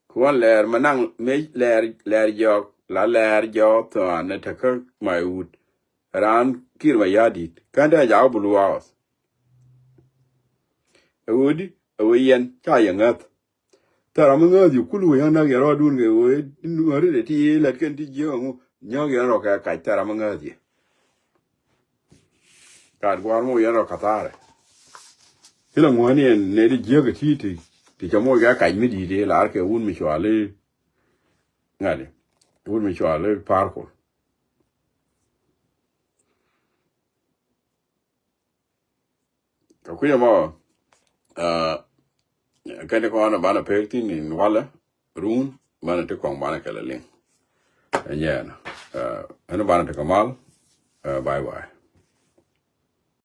Kuɔn Lɛɛr ma naŋ mi Lɛɛr, Lɛɛr Jɔak, la Lɛɛr Jɔak Thuan ni tekä my wood. Raan Kiir Mayardit. Kɛn te jakä bulu waawä. Ɛ ɣöö di, ɛ ɣöö yɛn ca yɛ ŋäth. Thɛr ram mi ŋääth yɛ kul wec ɣän näk yɛn rɔɔdun kɛ ɣöö nuääri dee ti lät kɛn ti jiäk ɛŋu nyääk yɛn rɔ kɛ kac thɛr ram mi ŋääth yɛ. Kat gua̱a̱r moc yɛn rɔ ka̱thaarɛ. Ci la ŋuäni ɛn nɛy ti jiäk ɛ ti ti ti cɛ moc kɛ kac mi di̱i̱t i̱ laar kɛ wut mi cuali ŋa̱di. Wut mi cuali Pa̱a̱r Kuɔl. Kɛ kui̱ ɛmɔ, kɛn ti kɔn banɛ pek thi̱n in walɛ run banɛ ti kɔn banɛ kɛlɛ liŋ. Ɛnyɛn ɛn banɛ ti kɛ mal. Bye bye.